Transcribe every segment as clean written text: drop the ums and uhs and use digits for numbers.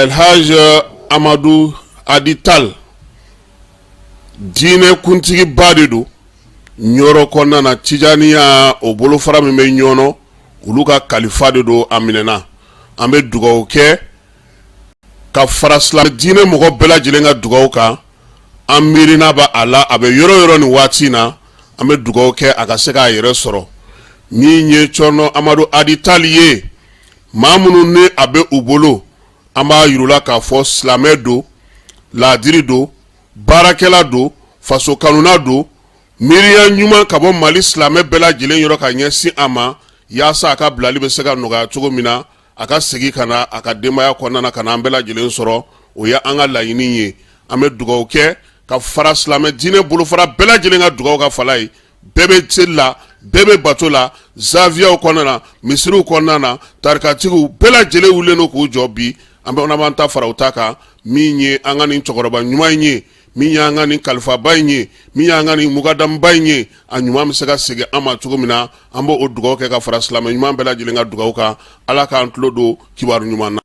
El Hadj Amadu Hadi Tall diinɛ kuntigiba de don Ɲɔrɔ kɔnɔna na, Tijaniya o bolofara min bɛ Ɲɔnɔ, olu ka kalifa de don. A minɛna, an bɛ dugawu kɛ ka fara silamɛ diinɛ mɔgɔ bɛɛ lajɛlen ka dugawu kan. An miirina bɛ a la, a bɛ yɔrɔ yɔrɔ nin waati in na, an bɛ dugawu kɛ a ka se k'a yɛrɛ sɔrɔ. Min ye Cɔrɔnɔ Amadu Hadi Tall ye, maa minnu ni a bɛ u bolo, an b'a yir'u la k'a fɔ silamɛ don, laadiri don, baarakɛla don, faso kanuna don, miiriya ɲuman ka bɔ Mali silamɛ bɛɛ lajɛlen yɔrɔ ka ɲɛsin a ma, yaasa a ka bilali bɛ se ka nɔgɔya cogo min na, a ka segin ka na a ka denbaya kɔnɔna na, ka na an bɛɛ lajɛlen sɔrɔ. O ye an ka laɲini ye. An bɛ dugawu kɛ ka fara silamɛ diinɛ bolofara bɛɛ lajɛlen ka dugawu kan. Fala ye, bɛɛ bɛ seli la, bɛɛ bɛ bato la, zawiyaw kɔnɔna na, misiriw kɔnɔna na, tarikatigiw bɛɛ lajɛlen wulilen don k'u jɔ bi. An bɛ b'an ta fara u ta kan. Min ye an ka nin cɛkɔrɔba ɲuman in ye, min y'an ka nin kalifaba in ye, min y'an ka nin mukadamuba in ye, a ɲuman bɛ se ka segin an ma cogo min na, an b'o dugawu kɛ ka fara silamɛ ɲuman bɛɛ lajɛlen ka dugawu kan. Ala k'an tulo don kibaru ɲuman na.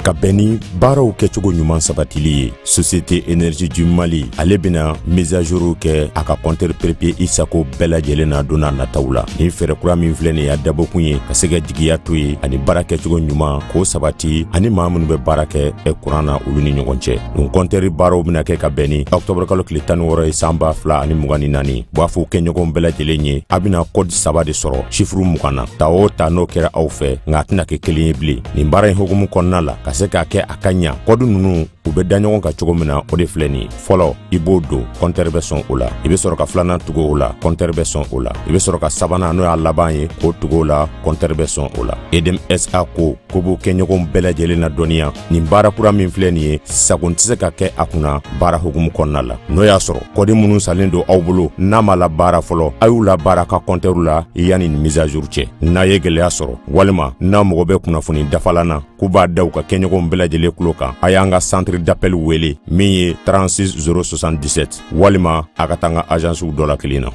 Ka bɛn ni baaraw kɛcogo ɲuman sabatili ye, Société Énergie du Mali, ale bɛna mise à jour kɛ a ka compteur prépayé i sago bɛɛ lajɛlen na don n'a nataw la. Nin fɛɛrɛ kura min filɛ nin ye, a dabɔkun ye ka se ka jigiya to ye ani baara kɛcogo ɲuman k'o sabati ani maa minnu bɛ baara kɛ kuran na, olu ni ɲɔgɔn cɛ. Nin compteur baaraw bɛna kɛ ka bɛn ni octobre kalo tile 16 ye, san 2024. B'a fɔ kɛɲɔgɔnw bɛɛ lajɛlen ye, a bɛna code saba de sɔrɔ chiffre 20 na. Ta o ta, n'o kɛra aw fɛ, nka a tɛna kɛ kelen ye bilen. Nin baara in hukumu kɔnɔna la, ka se k'a kɛ a ka ɲa, code ninnu u bɛ da ɲɔgɔn kan cogo min na, o de filɛ nin ye. Fɔlɔ, i b'o don, compteur bɛ sɔn o la. I bɛ sɔrɔ ka filanan tugu o la, compteur bɛ sɔn o la. I bɛ sɔrɔ ka sabanan, n'o y'a laban ye, k'o tugu o la, compteur bɛ sɔn o la. EDM SA ko ko b'o kɛɲɔgɔnw bɛɛ lajɛlen na dɔnniya, nin baara kura min filɛ nin ye, sagon tɛ se ka kɛ a kunna baara hukumu kɔnɔna la. N'o y'a sɔrɔ code minnu salen don aw bolo, n'a ma labaara fɔlɔ, a y'u labaara ka compteur la yanni nin mise à jour cɛ. N'a ye gɛlɛya sɔrɔ walima n'a mago bɛ kunnafoni dafalan na, k'u b'a da u ka kɛɲɔgɔnw bɛɛ lajɛlen tulo kan, a y'an ka centre d'appel wele min ye 36 077, walima a ka taa an ka agencew dɔ la kelen na.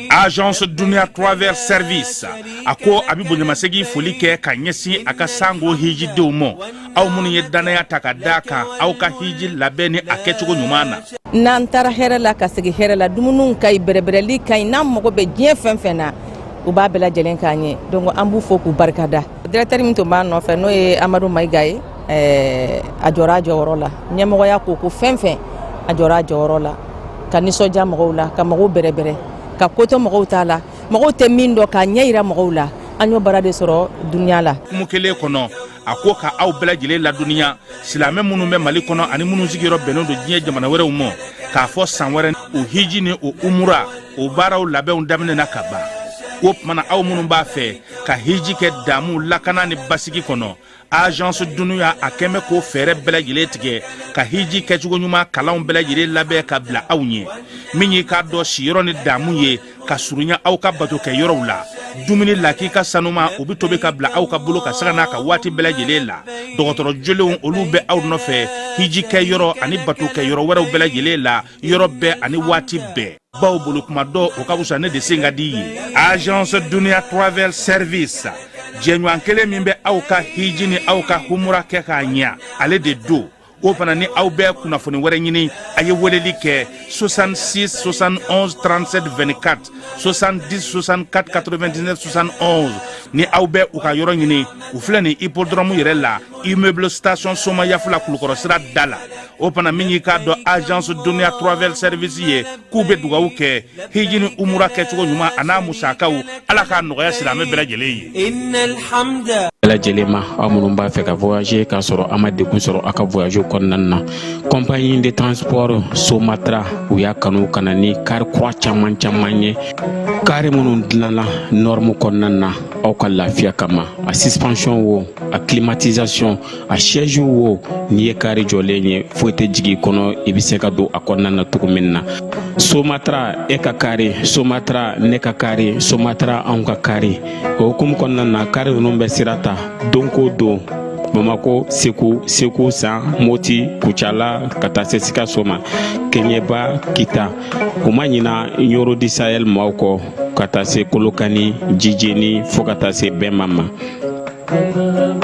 Agence Dunia Travel Service a ko a bɛ bonyamasegin foli kɛ ka ɲɛsin a ka sango hijidenw ma, aw minnu ye dannaya ta ka da kan aw ka hiji labɛn ni a kɛcogo ɲuman na. N'an taara hɛrɛ la ka segin hɛrɛ la, dumuniw ka ɲi, bɛrɛbɛrɛli ka ɲi. N'an mago bɛ diɲɛ fɛn fɛn na, u b'a bɛɛ lajɛlen k'an ye. Donc an b'u fo k'u barikada. Directeur min tun b'a nɔfɛ, n'o ye Amadu Mayiga ye, a jɔra a jɔyɔrɔ la. Ɲɛmɔgɔya ko ko fɛn fɛn, a jɔra a jɔyɔrɔ la ka nisɔndiya mɔgɔw la, ka mɔgɔw bɛrɛbɛrɛ, ka ko to mɔgɔw t'a la, mɔgɔw tɛ min dɔn, k'a ɲɛ yira mɔgɔw la. An y'o baara de sɔrɔ dunuya la. Hukumu kelen kɔnɔ, a ko ka aw bɛɛ lajɛlen ladɔnniya, silamɛ minnu bɛ Mali kɔnɔ ani minnu sigiyɔrɔ bɛnnen don diɲɛ jamana wɛrɛw ma, k'a fɔ san wɛrɛ o hiji ni o umura o baaraw labɛnw daminɛna ka ban. O tuma na, aw minnu b'a fɛ ka hiji kɛ damu, lakana ni basigi kɔnɔ, Agence Dunuya a kɛn bɛ k'o fɛɛrɛ bɛɛ lajɛlen tigɛ ka hiji kɛcogo ɲuman kalanw bɛɛ lajɛlen labɛn ka bila aw ɲɛ. Min y'i k'a dɔn siyɔrɔ ni damu ye ka surunya aw ka batokɛ yɔrɔw la, dumuni lakika sanuma, o bɛ tobi ka bila aw ka bolo ka sanga n'a ka waati bɛɛ lajɛlen la. Dɔgɔtɔrɔ jolenw, olu bɛ aw nɔfɛ hiji kɛ yɔrɔ ani batokɛ yɔrɔ wɛrɛw bɛɛ lajɛlen la, yɔrɔ bɛɛ ani waati bɛɛ. Baw bolo kuma dɔ, o ka fisa ne de sen ka di ye. Agence Dunia Travel Service, jɛɲɔgɔn kelen min bɛ aw ka hiji ni aw ka humura kɛ k'a ɲɛ, ale de don. O fana ni aw bɛ kunnafoni wɛrɛ ɲini, a ye weleli kɛ 66 71 37 24, 70 64 99 71. Ni aw bɛ u ka yɔrɔ ɲini, u filɛ nin hippodrome yɛrɛ la, immeuble station Somayafula, Kulukɔrɔ sira da la. O fana min y'i k'a dɔn agence Dunia Travel Service ye, k'u bɛ dugawu kɛ hiji ni umura kɛcogo ɲuman a n'a musakaw, Ala k'a nɔgɔya silamɛ bɛɛ lajɛlen ye. Bɛɛ lajɛlen ma, aw minnu b'a fɛ ka voyager k'a sɔrɔ a ma degun sɔrɔ aw ka voyage kɔnɔna na, compagnie de transport Somatra, u y'a kanu ka na ni kari kura caman caman ye, kari minnu dilanna norme kɔnɔna na aw ka lafiya kama. A suspension wo, a climatisation, a siège wo, n'i ye kari jɔlen ye, foyi tɛ jigin i kɔnɔ, i bɛ se ka don a kɔnɔna na cogo min na. Somatra, e ka kari, Somatra, ne ka kari, Somatra, anw ka kari. O hukumu kɔnɔna na, kari ninnu bɛ sira ta don ko don Bamako, Segu, Segu San, Moti, Kucala, ka taa se Sikaso ma, Keɲeba, Kita. U ma ɲina Ɲoro du Sahel maaw kɔ, ka taa se Kolokani, Jijeni, fo ka taa se Bɛma ma.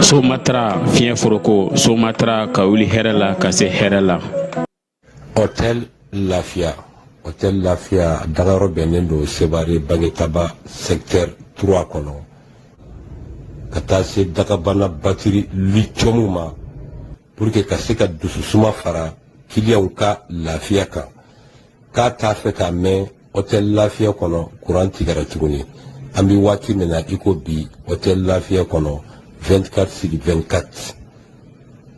Somatra, fiɲɛ foroko, Somatra, ka wuli hɛrɛ la ka se hɛrɛ la. Hôtel Lafiya, Hôtel Lafiya dagayɔrɔ bɛnnen don Sevare Bangetaba secteur 3 kɔnɔ, ka taa se dagabana batiri lithium ma, pour que ka se ka dususuma fara kiliyanw ka lafiya kan. K'a t'a fɛ k'a mɛn hôtel Lafiya kɔnɔ kuran tigɛra tuguni. An bɛ waati min na i ko bi, hôtel Lafiya kɔnɔ 24 sur 24,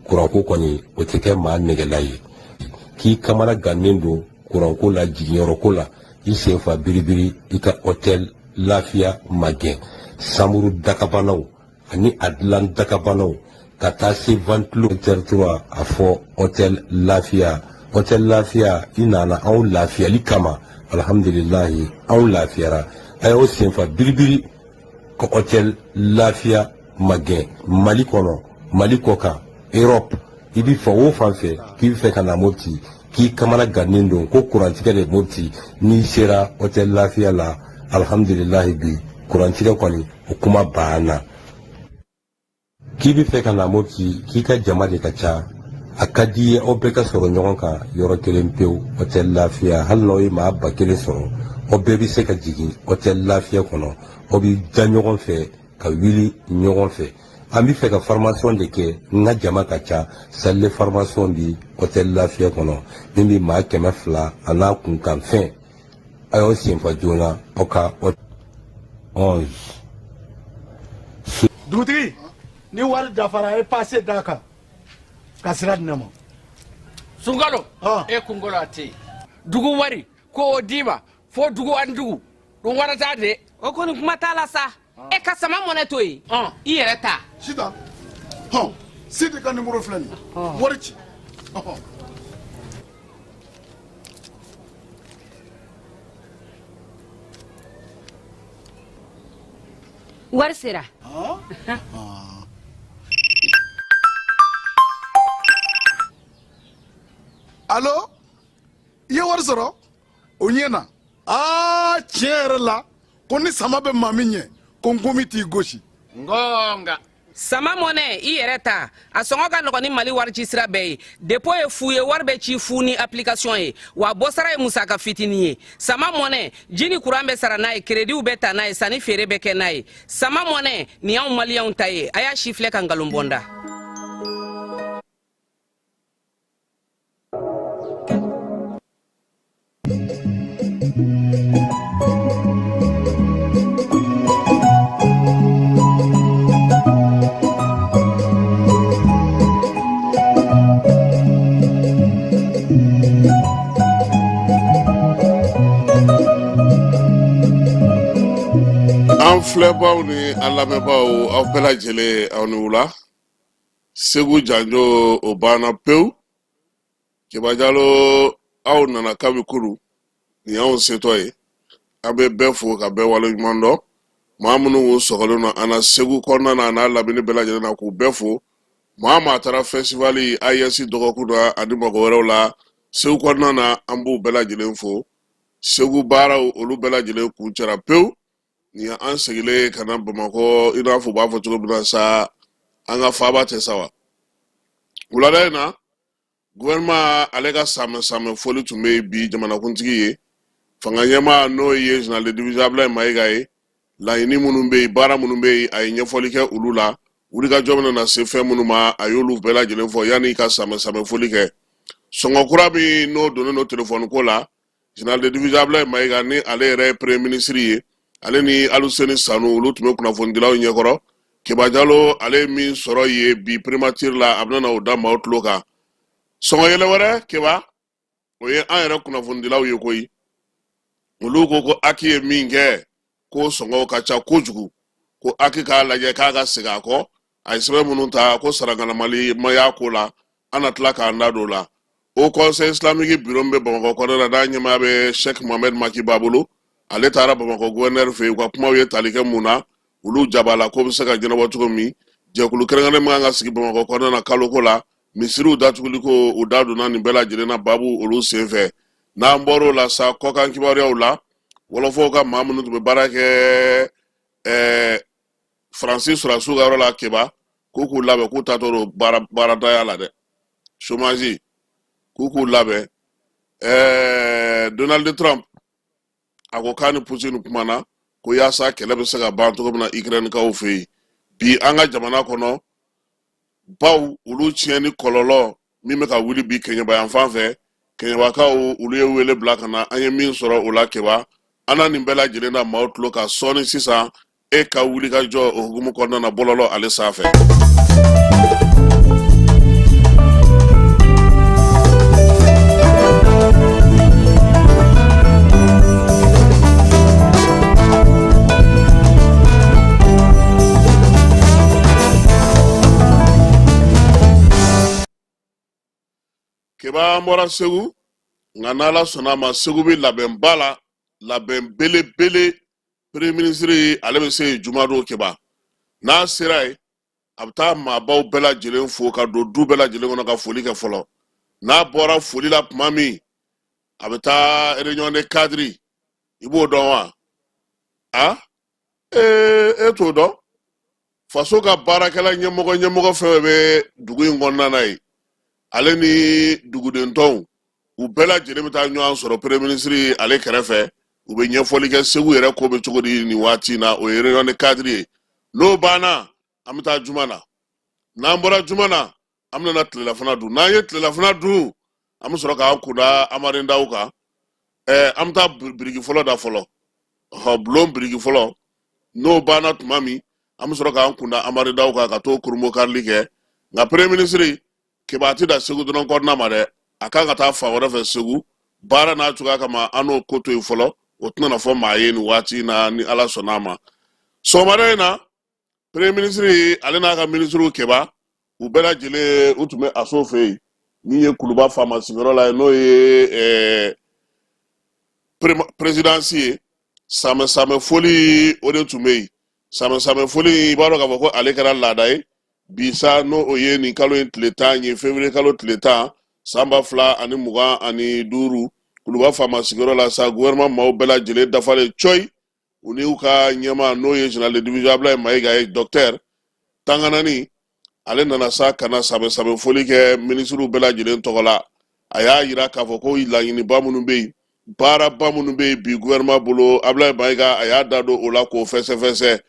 kuranko kɔni o tɛ kɛ maa nɛgɛla ye. K'i kamana gannen don kuranko la, jiginyɔrɔko la, i sen fa biribiri, i ka hôtel Lafiya magɛn. Samuru dakabanaw ani a dilan dakabanaw, ka taa se ventilo territoire, a fɔ hôtel Lafiya. Hôtel Lafiya, i nana anw lafiyali kama, alhamdulilahi, anw lafiyara. A y'aw senfa biribiri ka hôtel Lafiya magɛn. Mali kɔnɔ, Mali kɔkan, Europe, i bɛ fan o fan fɛ k'i bɛ fɛ ka na Mopti, k'i kamana gannen don ko kurantigɛ de Mopti, n'i sera hôtel Lafiya la, alhamdulilahi, bi kurantigɛ kɔni o kuma banna. K'i bɛ fɛ ka na Mopti, k'i ka jama de ka ca, a ka di i ye aw bɛɛ ka sɔrɔ ɲɔgɔn kan yɔrɔ kelen pewu, hôtel Lafiya, hali n'aw ye maa 1000 sɔrɔ, aw bɛɛ bɛ se ka jigin hôtel Lafiya kɔnɔ, aw bɛ da ɲɔgɔn fɛ ka wuli ɲɔgɔn fɛ. An bɛ fɛ ka formation de kɛ, n ka jama ka ca, salle de formation bi hôtel Lafiya kɔnɔ min bɛ maa 200 a n'a kunkanfɛn. A y'aw senfa joona aw ka 11. Dugutigi, ni wari dafara, a ye pase d'a kan ka sira di ne ma. Sunkalo, e kunkolo a tɛ yen. Dugu wari ko o d'i ma fo dugu ani dugu dun warata de. O kɔni kuma t'a la sa. E ka sama mɔnɛ to yen, i yɛrɛ ta. Sitan, hɔn, Sidi ka nimoro filɛ nin ye, wari ci. Wari sera. Alo, i ye wari sɔrɔ? O ɲɛna. Aa, tiɲɛ yɛrɛ la, ko ni sama bɛ maa min ɲɛ, ko nkomi t'i gosi. Ngonga. Sama mɔnɛ, i yɛrɛ ta, a sɔngɔ ka nɔgɔn ni Mali wari ci sira bɛɛ ye. Dépôt ye fu ye, wari bɛ ci fu ni application ye, wa bɔsara ye musaka fitinin ye. Sama mɔnɛ, ji ni kuran bɛ sara n'a ye, kerediw bɛ ta n'a ye, sanni feere bɛ kɛ n'a ye. Sama mɔnɛ nin y'anw maliyɛnw ta ye. A y'a si filɛ ka nkalon bɔ n da. An filɛbaw ni an lamɛnbaaw, aw bɛɛ lajɛlen, aw ni wula. Segu janjo o banna pewu. Keba Jalo, aw nana kabi kunu, nin y'anw setɔ ye. An bɛ bɛɛ fo ka bɛɛ waleɲuman dɔn. Maa minnu kun sɔgɔlen don an na Segu kɔnɔna na n'a lamini bɛɛ lajɛlen na, k'u bɛɛ fo. Maa maa taara festival AES dɔgɔkun na ani mɔgɔ wɛrɛw la Segu kɔnɔna na, an b'u bɛɛ lajɛlen fo. Segu baaraw olu bɛɛ lajɛlen kuncɛra pewu. Nin ye an segilen ka na Bamakɔ, i n'a fɔ u b'a fɔ cogo min na sa, an ka faaba tɛ sa wa. Wulada in na Gouvernement ale ka samɛ samɛ foli tun bɛ yen bi jamanakuntigi ye fanga ɲɛmaa n'o ye général de division Ablaye Mayiga ye laɲini minnu bɛ yen baara minnu bɛ yen a ye ɲɛfɔli kɛ olu la wulikajɔ bɛna na se fɛn minnu ma a y'olu bɛɛ lajɛlen fɔ yanni ka samɛ samɛ foli kɛ sɔngɔ kura min n'o donnen don telefɔni ko la général de division Ablaye Mayiga ni ale yɛrɛ ye premier ministre ye ale ni Aluseni Sanu olu tun bɛ kunnafonidilaw ɲɛkɔrɔ Keba Jalo ale ye min sɔrɔ ye bi primature la a bɛna na o da maaw tulo kan sɔngɔ yɛlɛ wɛrɛ Keba o ye an yɛrɛ kunnafonidilaw ye koyi olu ko ko HAC ye min kɛ ko sɔngɔw ka ca kojugu ko HAC k'a lajɛ k'a ka segin a kɔ a ye sɛbɛn minnu ta ko sarangalamali ma y'a ko la an na tila k'an da don o la haut conseil islamique bureau min bɛ bamakɔ kɔnɔna na n'a ɲɛmaa bɛ Sheikh Mohamed Maki Ba bolo ale taara bamakɔ gouverneur fɛ yen u ka kumaw ye tali kɛ mun na olu jabala ko bɛ se ka ɲɛnabɔ cogo min jɛkulu kɛrɛnkɛrɛnnen min kan ka sigi bamakɔ kɔnɔna na kaloko la misiriw datuguli ko u da donna nin bɛɛ lajɛlen na babu olu senfɛ n'an bɔr'o la sa kɔkan kibaruyaw la wɔlɔfɔw ka maa minnu tun bɛ baara kɛ ɛɛ faransi sɔrɔdasiw ka yɔrɔ la keba k'u k'u labɛn k'u taatɔ don baaratanya la dɛ chômage k'u k'u labɛn ɛɛ donald trump a ko k'a ni putin kumana ko yaasa kɛlɛ bɛ se ka ban cogo min na ukrainekaw fɛ yen bi an ka jamana kɔnɔ baw olu tiɲɛni kɔlɔlɔ min bɛ ka wuli bi kɛɲɛba yan fan fɛ kɛɲɛbakaw olu ye wele bila ka na an ye min sɔrɔ o la keba an na nin bɛɛ lajɛlen da maaw tulo kan sɔɔni sisan e ka wuli ka jɔ o hukumu kɔnɔna na bɔlɔlɔ ale sanfɛ Keba an bɔra segu nka n'ala sɔnna a ma segu bɛ labɛnba la labɛn belebele premier ministre ale bɛ se yen jumadon keba n'a sera yen a bɛ taa maabaw bɛɛ lajɛlen fo ka don du bɛɛ lajɛlen kɔnɔ ka foli kɛ fɔlɔ n'a bɔra foli la tuma min a bɛ taa réunion de cadre i b'o dɔn wa a ee e t'o dɔn faso ka baarakɛla ɲɛmɔgɔ ɲɛmɔgɔ fɛn fɛn bɛ dugu in kɔnɔna na yen ale ni duguden tɔnw u bɛɛ lajɛlen bɛ taa ɲɔgɔn sɔrɔ premier ministre ale kɛrɛfɛ u bɛ ɲɛfɔli kɛ segu yɛrɛ ko bɛ cogo di nin waati in na o ye réunion de cadre ye n'o banna an bɛ taa juma na n'an bɔra juma na an bɛna tilelafana dun n'an ye tilelafana dun an bɛ sɔrɔ k'an kunda Amari Ndaw kan ɛɛ an bɛ taa biriki fɔlɔ da fɔlɔ ɔhɔ bulon biriki fɔlɔ n'o banna tuma min an bɛ sɔrɔ k'an kunda Amari Ndaw kan ka t'o kurunbonkarili kɛ nka premier ministre Keba a tɛ dan segu dɔrɔn kɔnɔna ma dɛ a kan ka taa fan wɛrɛ fɛ segu baara n'a cogoya kama an n'o ko to yen fɔlɔ o tɛna fɔ maa ye nin waati in na ni ala sɔnna a ma sɔgɔmada in na premier ministre ale n'a ka minisiriw keba u bɛɛ lajɛlen u tun bɛ aso fɛ yen min ye kuluba faama sigiyɔrɔ la ye n'o ye présidence ye samɛ samɛ foli o de tun bɛ yen samɛ samɛ foli i b'a dɔn k'a fɔ ko ale kɛra laada ye bi sa n'o o ye nin kalo in tile 10 ye février kalo tile 10 san 2025 kuluba faama sigiyɔrɔ la sa gouvernement maaw bɛɛ lajɛlen dafalen cɔyi u n'u ka ɲɛmaa n'o ye général de division Ablaye Mayiga ye docteur Tanganani ale nana sa ka na samɛ samɛ foli kɛ minisiriw bɛɛ lajɛlen tɔgɔ la a y'a yira k'a fɔ ko laɲiniba minnu bɛ yen baaraba minnu bɛ yen bi gouvernement bolo Ablaye Mayiga a y'a da don o la k'o fɛsɛfɛsɛ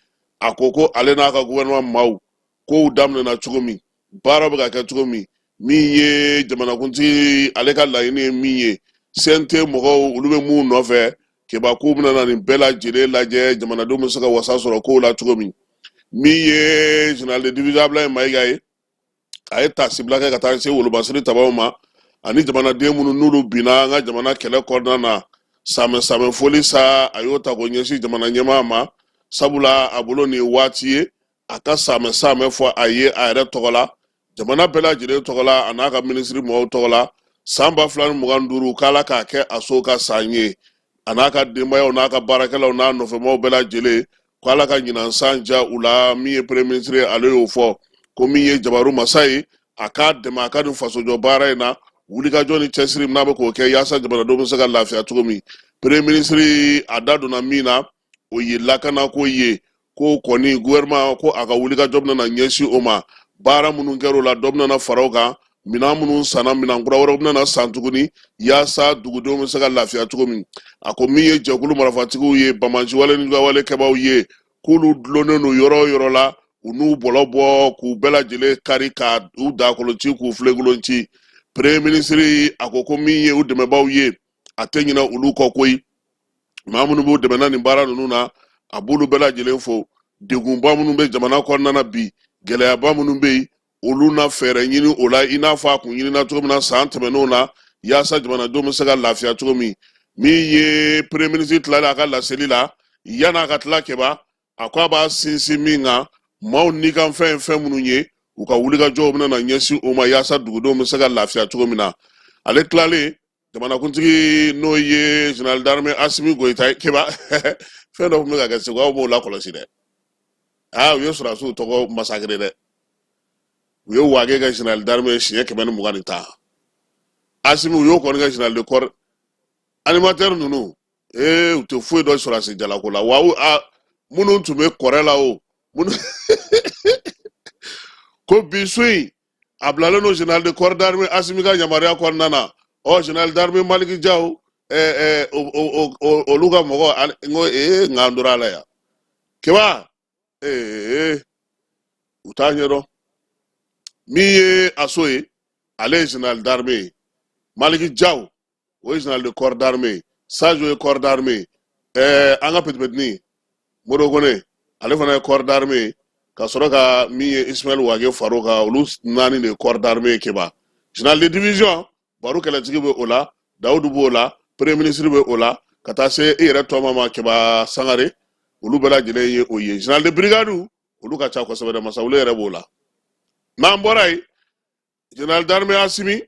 a ko ko ale n'a ka gouvernement maaw kow daminɛna cogo min baara bɛ ka kɛ cogo min min ye jamanakuntigi ale ka laɲini ye min ye CNT mɔgɔw olu bɛ mun nɔfɛ keba k'u bɛna na nin bɛɛ lajɛlen lajɛ jamanadenw bɛ se ka wasa sɔrɔ kow la cogo min min ye général de division Ablaye Mayiga ye a ye taasibila kɛ ka taa se wolomasiri tabaw ma ani jamanaden minnu n'olu binna an ka jamana kɛlɛ kɔnɔna na samɛ samɛ foli sa a y'o ta k'o ɲɛsin jamana ɲɛmaa ma sabula a bolo nin waati ye a ka samɛ samɛ fɔ a ye a yɛrɛ tɔgɔ la jamana bɛɛ lajɛlen tɔgɔ la a n'a ka minisiri mɔgɔw tɔgɔ la san 2025 k'ala k'a kɛ a so ka san ye a n'a ka denbayaw n'a ka baarakɛlaw n'a nɔfɛmaaw bɛɛ lajɛlen ko ala ka ɲinan san diya u la min ye premier ministre ye ale y'o fɔ ko min ye jabaru masa ye a k'a dɛmɛ a ka nin fasojɔ baara in na wulikajɔ ni cɛsiri min n'a bɛ k'o kɛ yaasa jamanadenw bɛ se ka lafiya cogo min premier ministre a da donna min na o ye lakanako ye ko kɔni gouvernement ko a ka wulikajɔ bɛna na ɲɛsin o ma baara minnu kɛra o la dɔ bɛna na fara o kan Minɛn minnu sanna, minɛn kura wɛrɛw bɛna san tuguni yaasa dugudenw bɛ se ka lafiya cogo min. A ko min ye jɛkulu marifatigiw ye, banbaanciwale ni juguyawale kɛbaaw ye, k'olu dulonnen don yɔrɔ o yɔrɔ la, u n'u bɔlɔ bɔ k'u bɛɛ lajɛlen kari, ka u dakolon ci, k'u filenkolon ci. Premier ministre a ko ko min ye u dɛmɛbaaw ye, a tɛ ɲinɛ olu kɔ koyi. Maa minnu b'u dɛmɛ nin baara ninnu na, a b'olu bɛɛ lajɛlen fo. Degunba minnu bɛ jamana kɔnɔna na bi, gɛlɛyaba minnu bɛ yen, olu na fɛɛrɛ ɲini o la, i n'a fɔ a kun ɲinina cogo min na san tɛmɛnenw na, yaasa jamanadenw bɛ se ka lafiya cogo min. Min ye premier ministre tilalen a ka laseli la, yan'a ka tila kɛba, a ko a b'a sinsin min kan, maaw nikanfɛn ye fɛn minnu ye, u ka wulikajɔw bɛna na ɲɛsin o ma, yaasa dugudenw bɛ se ka lafiya cogo min na. Ale tilalen, jamanakuntigi n'o ye général d'armée Asimi Goyita ye, keba, fɛn dɔ tun bɛ ka kɛ Segu, aw m'o lakɔlɔsi dɛ. Aa, u ye sɔrɔdasiw tɔgɔ masakere dɛ. U ye Wage kɛ général d'armée siɲɛ 120. Asimi, u y'o kɔni kɛ général de corps. Animateur ninnu, ee, u tɛ foyi dɔn sɔrɔdasi jalako la wa. A minnu tun bɛ kɔrɛ la, o minnu ko bi su in a bilalen don général de corps d'armée Asimi ka yamaruya kɔnɔna na. Ɔ, général d'armée Maliki Jaw, ɛɛ ɛɛ olu ka mɔgɔ, n ko ee, nka an tora a la yan keba, ee, u t'a ɲɛdɔn. Min ye Aso ye, ale ye général d'armée ye. Maliki Jaw, o ye général de corps d'armée ye. Sajo ye corps d'armée ye. An ka petipetini Modibo Kone, ale fana ye corps d'armée ye. Ka sɔrɔ ka min ye Ismaël Wage far'o kan, olu naani de ye corps d'armée ye. Keba, général de division Baro Kɛlɛtigi bɛ o la, Dawudu b'o la, premier ministre bɛ o la, ka taa se e yɛrɛ tɔma ma, Keba Sangare, olu bɛɛ lajɛlen ye o ye. Général de brigade, olu ka ca kosɛbɛ dɛ, Masawule yɛrɛ b'o la. N'an bɔra yen, général d'armée Asimi,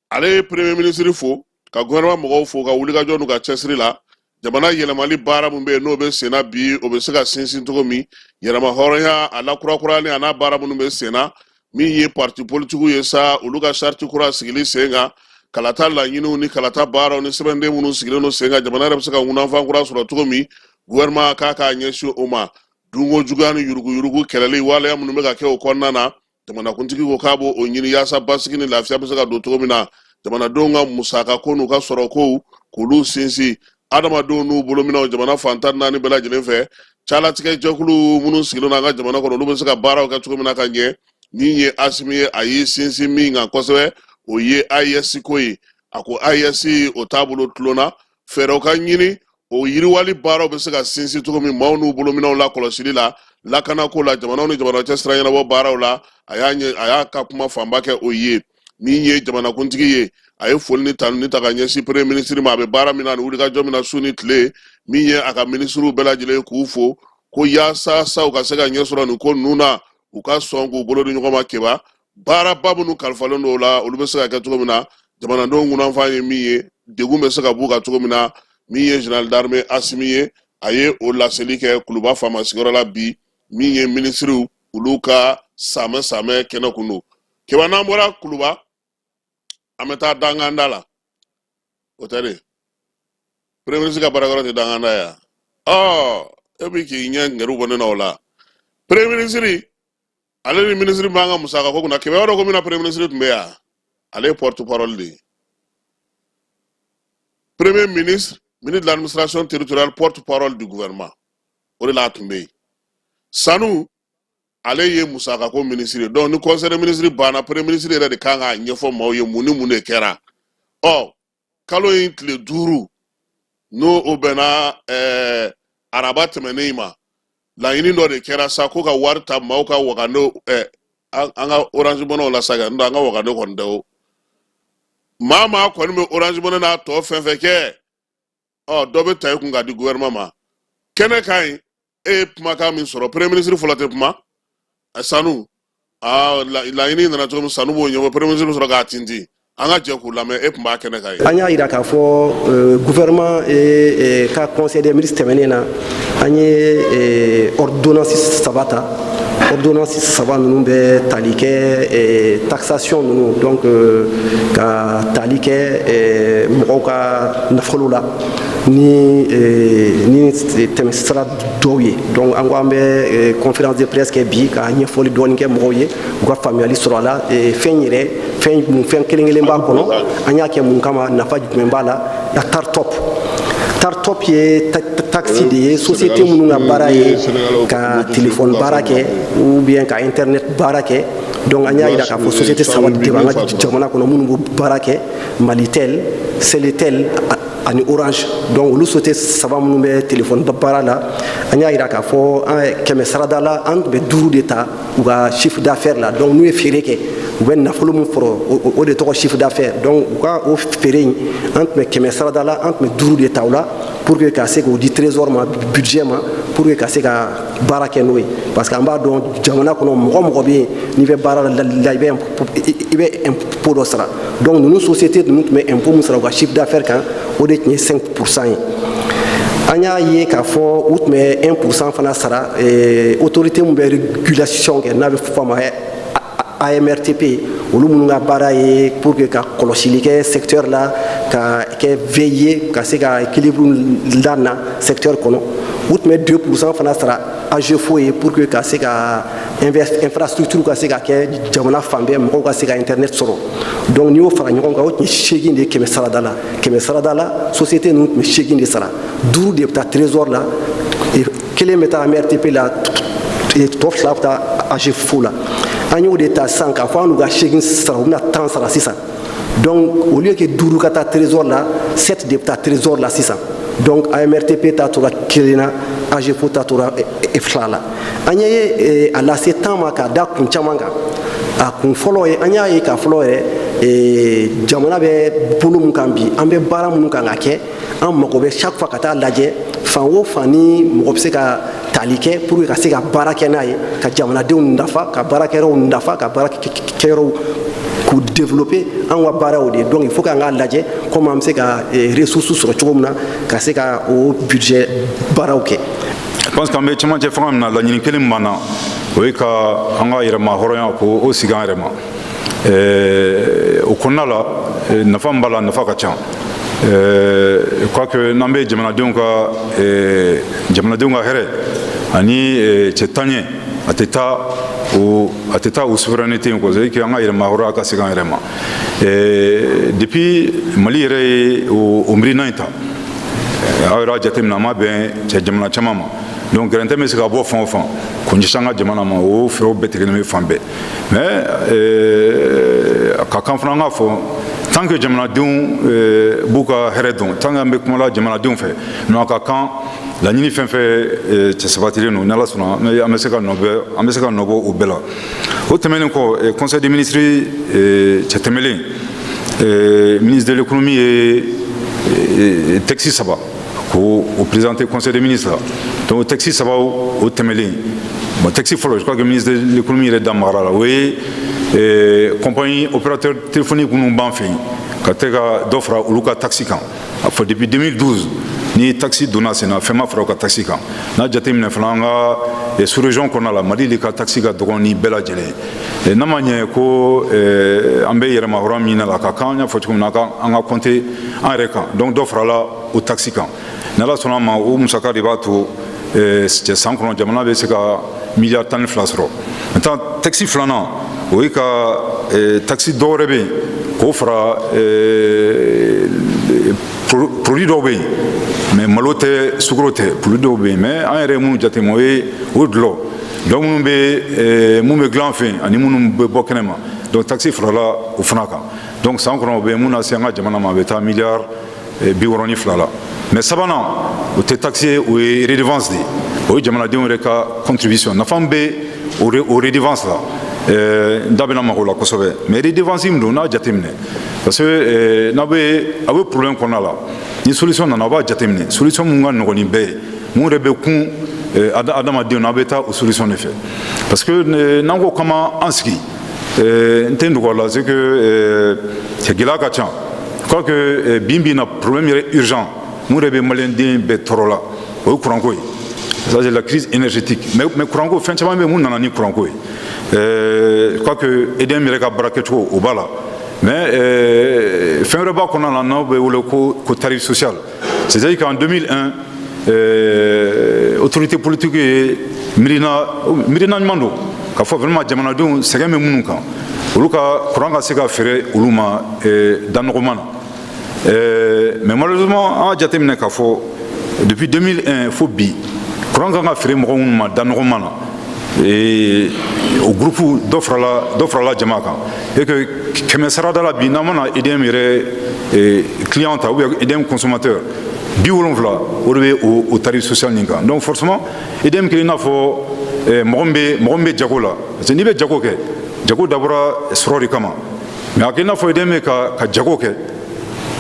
ale ye premier ministre fo, ka gouvernement mɔgɔw fo ka wulikajɔ n'u ka cɛsiri la. Jamana yɛlɛmali baara min bɛ yen, n'o bɛ senna bi, o bɛ se ka sinsin cogo min, yɛrɛma hɔrɔnya a lakurakurali, a n'a baara minnu bɛ senna. Min ye parti politikiw ye sa, olu ka charte kura sigili sen kan, kalata laɲiniw ni kalata baaraw ni sɛbɛnden minnu sigilen don sen kan, jamana yɛrɛ bɛ se ka ŋunanfan kura sɔrɔ cogo min, gouvernement k'a ɲɛsin o ma. Dunko juguya ni yuruguyurugu kɛlɛli waleya minnu bɛ ka kɛ o kɔnɔna na, jamanakuntigi ko k'a b'o ɲini yaasa basigi ni lafiya bɛ se ka don cogo min na. Jamanadenw ka musaka ko n'u ka sɔrɔ kow, k'olu sinsin, adamadenw n'u bolominɛw, jamana fan 14 bɛɛ lajɛlen fɛ, calatigɛ jɛkulu minnu sigilen don an ka jamana kɔnɔ, olu bɛ se ka baaraw kɛ cogo min na ka ɲɛ. Min ye Asimi ye, a y'i sinsin min kan kosɛbɛ, o ye AES ko ye. A ko AES, o t'a bolo tulon na, fɛɛrɛw ka ɲini o yiriwali baaraw bɛ se ka sinsin cogo min, maaw n'u bolominɛw la kɔlɔsili la, lakanako la, jamanaw ni jamana cɛ sira ɲɛnabɔ baaraw la. A y'a ka kuma fanba kɛ o ye. Min ye jamanakuntigi ye, a ye foli ni tanuni ta ka ɲɛsin premier ministre ma, a bɛ baara min na ani wulikajɔ min na su ni tile. Min ye a ka minisiriw bɛɛ lajɛlen, k'u fo ko yaasa sa u ka se ka ɲɛ sɔrɔ nin ko ninnu na, u ka sɔn k'u bolo di ɲɔgɔn ma. Keba, baaraba minnu kalifalen don o la, olu bɛ se ka kɛ cogo min na, jamanadenw ŋunanfan ye min ye, degun bɛ se ka b'u kan cogo min na. Min ye général d'armée Asimi ye, a ye o laseli kɛ Kuluba faama sigiyɔrɔ la bi, min ye minisiriw olu ka samɛ samɛ kɛnɛ kun don. Keba, n'an bɔra Kuluba, an bɛ taa Danganda la. O tɛ de, premier ministre ka baarakɛyɔrɔ tɛ Danganda yan? Ɔ, e bi k'i ɲɛ ngɛrɛ bɔ ne na o la. Premier ministre, ale ni ministre b'an ka musaka ko kunna. Kɛmɛ yɔrɔ ko min na, premier ministre tun bɛ yan, ale ye porte parole de ye. Premier ministre, ministre de l'administration territoriale, porte parole du gouvernement, o de la a tun bɛ yen. Sanu, ale ye musaka ko ministre ye. Donc ni conseil des ministres banna, premier ministre yɛrɛ de kan k'a ɲɛfɔ maaw ye mun ni mun de kɛra. Ɔ, kalo in tile 5, n'o o bɛnna araba tɛmɛnen in ma, laɲini dɔ de kɛra sa ko ka wari ta maaw ka wagande, an ka Orange Money la sa. Kɛ n'o tɛ, an ka wagande kɔni tɛ o. Maa maa kɔni bɛ Orange Money n'a tɔ fɛn fɛn kɛ, ɔ, dɔ bɛ ta i kun k'a di gouvernement ma. Kɛnɛ kan ɲi, e ye kumakan min sɔrɔ, premier ministre fɔlɔ tɛ kuma. Sanu, aa, laɲini nana cogo min, Sanu b'o ɲɛfɔ, premier ministre bɛ sɔrɔ k'a tintin. An ka jɛ k'u lamɛn, e tun b'a kɛnɛ kan ye. An y'a yira k'a fɔ gouvernement ka conseil des ministres tɛmɛnen na, an ye ordonnance saba ta. Ordonnance saba ninnu bɛ tali kɛ taxation ninnu, donc ka tali kɛ mɔgɔw ka nafolo la ni tɛmɛsira dɔw ye. Donc an ko an bɛ conférence de presse kɛ bi ka ɲɛfɔli dɔɔni kɛ mɔgɔw ye, u ka faamuyali sɔrɔ a la, fɛn yɛrɛ Fɛn mun, fɛn kelen kelen b'a kɔnɔ, an y'a kɛ mun kama, nafa jumɛn b'a la? La TARTOP. TARTOP ye taxe de ye, société minnu ka baara ye ka téléphone baara kɛ ou bien ka internet baara kɛ. Donc an y'a jira k'a fɔ société saba de b'an ka jamana kɔnɔ minnu b'o baara kɛ: Malitel, Seletel ani Orange. Donc olu société saba minnu bɛ téléphone baara la, an y'a jira k'a fɔ an 100 sarada la, an tun bɛ duuru de ta u ka chiffre d'affaires la. Donc n'u ye feere kɛ, u bɛ nafolo min sɔrɔ, o de tɔgɔ chiffre d'affaires. Donc u ka o feere in, an tun bɛ 100 sarada la, an tun bɛ duuru de ta o la pour que ka se k'o di trésor ma, budget ma, pour que ka se ka baara kɛ n'o ye, parce que an b'a dɔn jamana kɔnɔ, mɔgɔ mɔgɔ bɛ yen n'i bɛ baara la, i bɛ impôt dɔ sara. Donc ninnu société ninnu tun bɛ impôt min sara u ka chiffre d'affaires kan, o de tun ye 5 % ye. An y'a ye k'a fɔ u tun bɛ 1 % fana sara autorité min bɛ régulation kɛ, n'a bɛ fɔ a ma AMRTP, olu minnu ka baara ye pour que ka kɔlɔsili kɛ secteur la, ka kɛ veiller ka se ka équilibre lana secteur kɔnɔ. U tun bɛ 2 % fana sara AGEFAU ye pour que ka se ka infrastructure ka se ka kɛ jamana fan bɛɛ, mɔgɔw ka se ka internet sɔrɔ. Donc n'i y'o fara ɲɔgɔn kan, o tun ye 8 de ye 100 sarada la. 100 sarada la, société ninnu tun bɛ 8 de sara: duuru de bɛ taa trésor la, kelen bɛ taa AMRTP la, tɔ fila bɛ taa AGEFAU la. An y'o de ta sisan k'a fɔ an n'u ka 8 sara, u bɛna 10 sara sisan. Donc au lieu que duuru ka taa trésor la, 7 de bɛ taa trésor la sisan. Donc AMRTP ta tora kelen na, AGEFAU ta tora fila la. An ye a lase 10 ma k'a da kun caman kan. A kun fɔlɔ ye, an y'a ye k'a fɔlɔ yɛrɛ, jamana bɛ bolo mun kan bi, an bɛ baara minnu kan ka kɛ, an mago bɛ chaque fois ka taa lajɛ fan o fan ni mɔgɔ bɛ se ka tali kɛ pour que ka se ka baara kɛ n'a ye, ka jamanadenw nafa, ka baarakɛyɔrɔw nafa, ka baarakɛyɔrɔw k'u développer. An ka baara o de ye. Donc il faut k'an k'a lajɛ comment an bɛ se ka ressources sɔrɔ cogo min na ka se ka o budget baaraw kɛ. Je pense qu'an bɛ cɛmancɛ fanga min na, laɲini kelen min b'an na, o ye ka an ka yɛrɛma hɔrɔnya ko o sigi an yɛrɛ ma. O kɔnɔna la, nafa min b'a la, nafa ka ca. Je crois que n'an bɛ jamanadenw ka hɛrɛ ani cɛ taaɲɛ, a tɛ taa o souveraineté in kɔ, c'est à dire que an ka yɛrɛma hɔrɔnya ka segin an yɛrɛ ma. Depuis Mali yɛrɛ ye o miirina in ta, aw yɛrɛ y'a jateminɛ, a ma bɛn cɛ jamana caman ma. Donc gɛrɛntɛ bɛ se ka bɔ fan o fan k'o ɲɛsin an ka jamana ma, o fɛɛrɛw bɛɛ tigɛlen bɛ fan bɛɛ. Mais a ka kan fana an k'a fɔ, tant que jamanadenw b'u ka hɛrɛ dɔn, tant que an bɛ kumala jamanadenw fɛ, mais a ka kan laɲini fɛn fɛn cɛ sabatilen don, ni Ala sɔnna, an bɛ se ka nɔ bɔ o bɛɛ la. O tɛmɛnen kɔ, conseil des ministres cɛ tɛmɛlen, ministre de l'économie ye texte saba k'o o présenter conseil des ministres la. Donc o texte saba o tɛmɛlen, bon, texte fɔlɔ, je crois que ministre de l'économie yɛrɛ da magara la, o ye compagnie opérateur téléphonique minnu b'an fɛ yen, ka tɛ ka dɔ fara olu ka taxe kan. A fɔ depuis 2012 ni taxe donna sen na, fɛn ma fara u ka taxe kan. N'a jateminɛ fana, an ka sous région kɔnɔna la, Mali de ka taxe ka dɔgɔn ni bɛɛ lajɛlen ye. N'a ma ɲɛ ko an bɛ yɛrɛma hɔrɔn min na la, ka kan, an y'a fɔ cogo min na, an ka compter an yɛrɛ kan. Donc dɔ farala o taxe kan. Ni Ala sɔnna a ma, o musaka de b'a to cɛ san kɔnɔ jamana bɛ se ka miliyari 12 sɔrɔ. Maintenant, taxe filanan, o ye ka taxe dɔ wɛrɛ bɛ yen k'o fara produit dɔw bɛ yen, mais malo tɛ, sukaro tɛ, produit dɔw bɛ yen, mais an yɛrɛ ye minnu jateminɛ, o ye dɔlɔ donc minnu bɛ dilan an fɛ yen ani minnu bɛ bɔ kɛnɛma. Donc taxe farala o fana kan. Donc san kɔnɔ, o bɛ mun lase an ka jamana ma, a bɛ taa miliyari 62 la. Mais sabanan, o tɛ taxe ye, o ye redevance de ye, o ye jamanadenw yɛrɛ ka contribution. Nafa min bɛ o redevance la, n da bɛna mago la kosɛbɛ. Mais redevance min don, n'a jateminɛ, parce que n'aw bɛ aw bɛ problème kɔnɔna la, ni solution nana, aw b'a jateminɛ solution mun ka nɔgɔn ni bɛɛ ye, mun yɛrɛ bɛ kun adamadenw na, aw bɛ taa o solution de fɛ. Parce que n'an ko k'an ma an sigi, n tɛ n dogo a la, c'est que gɛlɛya ka ca. Je crois que bi bi in na, problème yɛrɛ urgent mun yɛrɛ bɛ maliyɛnden bɛɛ tɔɔrɔ la, o ye kuranko ye. Ça, c'est la crise énergétique. Mais kuranko, fɛn caman bɛ mun nana ni kuranko ye. Je crois que EDM yɛrɛ ka baara kɛcogo, o b'a la, mais fɛn wɛrɛ b'a kɔnɔna la n'aw bɛ wele ko tarif social. C'est-à-dire qu'en 2001, autorité politique ye miirina ɲuman don. k'a fɔ vraiment jamanadenw sɛgɛn bɛ minnu kan, olu ka courant ka se ka feere olu ma da nɔgɔman na. Mais malheureusement, an y'a jateminɛ k'a fɔ depuis 2001 fo bi, courant kan ka feere mɔgɔ minnu ma da nɔgɔman na, o groupe dɔ farala jama kan et que 100 sarada la bi, n'an mana EDM yɛrɛ client ta ou bien EDM consommateur 70, o de bɛ o tarif social nin kan. Donc forcément, EDM kelen i n'a fɔ mɔgɔ min bɛ jago la, parce que n'i bɛ jago kɛ, jago dabɔra sɔrɔ de kama. Mais a kɛ i n'a fɔ EDM bɛ ka jago kɛ,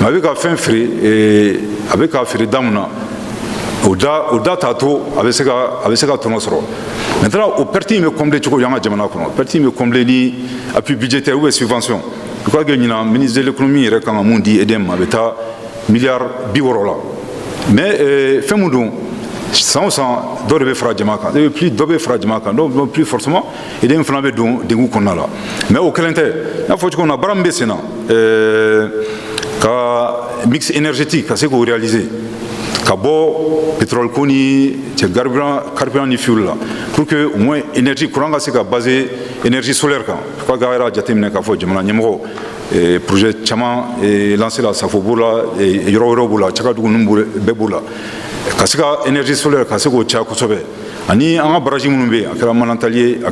mais a bɛ ka fɛn feere, a bɛ ka feere da mun na, o da t'a to a bɛ se ka tɔnɔ sɔrɔ. Maintenant, o perte in bɛ combler cogo di an ka jamana kɔnɔ? Perte in bɛ combler ni appui budgétaire ou bien subvention. Je crois que ɲinan, ministre de l'économie yɛrɛ kan ka mun di EDM ma, a bɛ taa miliyari 60 la. Mais fɛn mun don, san o san dɔ de bɛ fara jama kan, et plus dɔ bɛ fara jama kan, donc plus forcément EDM fana bɛ don degun kɔnɔna la. Mais o kɛlen tɛ, n y'a fɔ cogo min na, baara min bɛ sen na ka mix énergétique ka se k'o réaliser, ka bɔ pétrole ko ni cɛ carburant ni fuel la, pour que au moins énergie courant ka se ka baser énergie solaire kan. Je crois que a yɛrɛ y'a jateminɛ k'a fɔ jamana ɲɛmɔgɔ projet caman lancé la, Safo b'o la, yɔrɔ wɛrɛw b'o la, Cakadugu ninnu bɛɛ b'o la, ka se ka énergie solaire ka se k'o caya kosɛbɛ. Ani an ka barrage minnu bɛ yen, a kɛra Manantali ye, a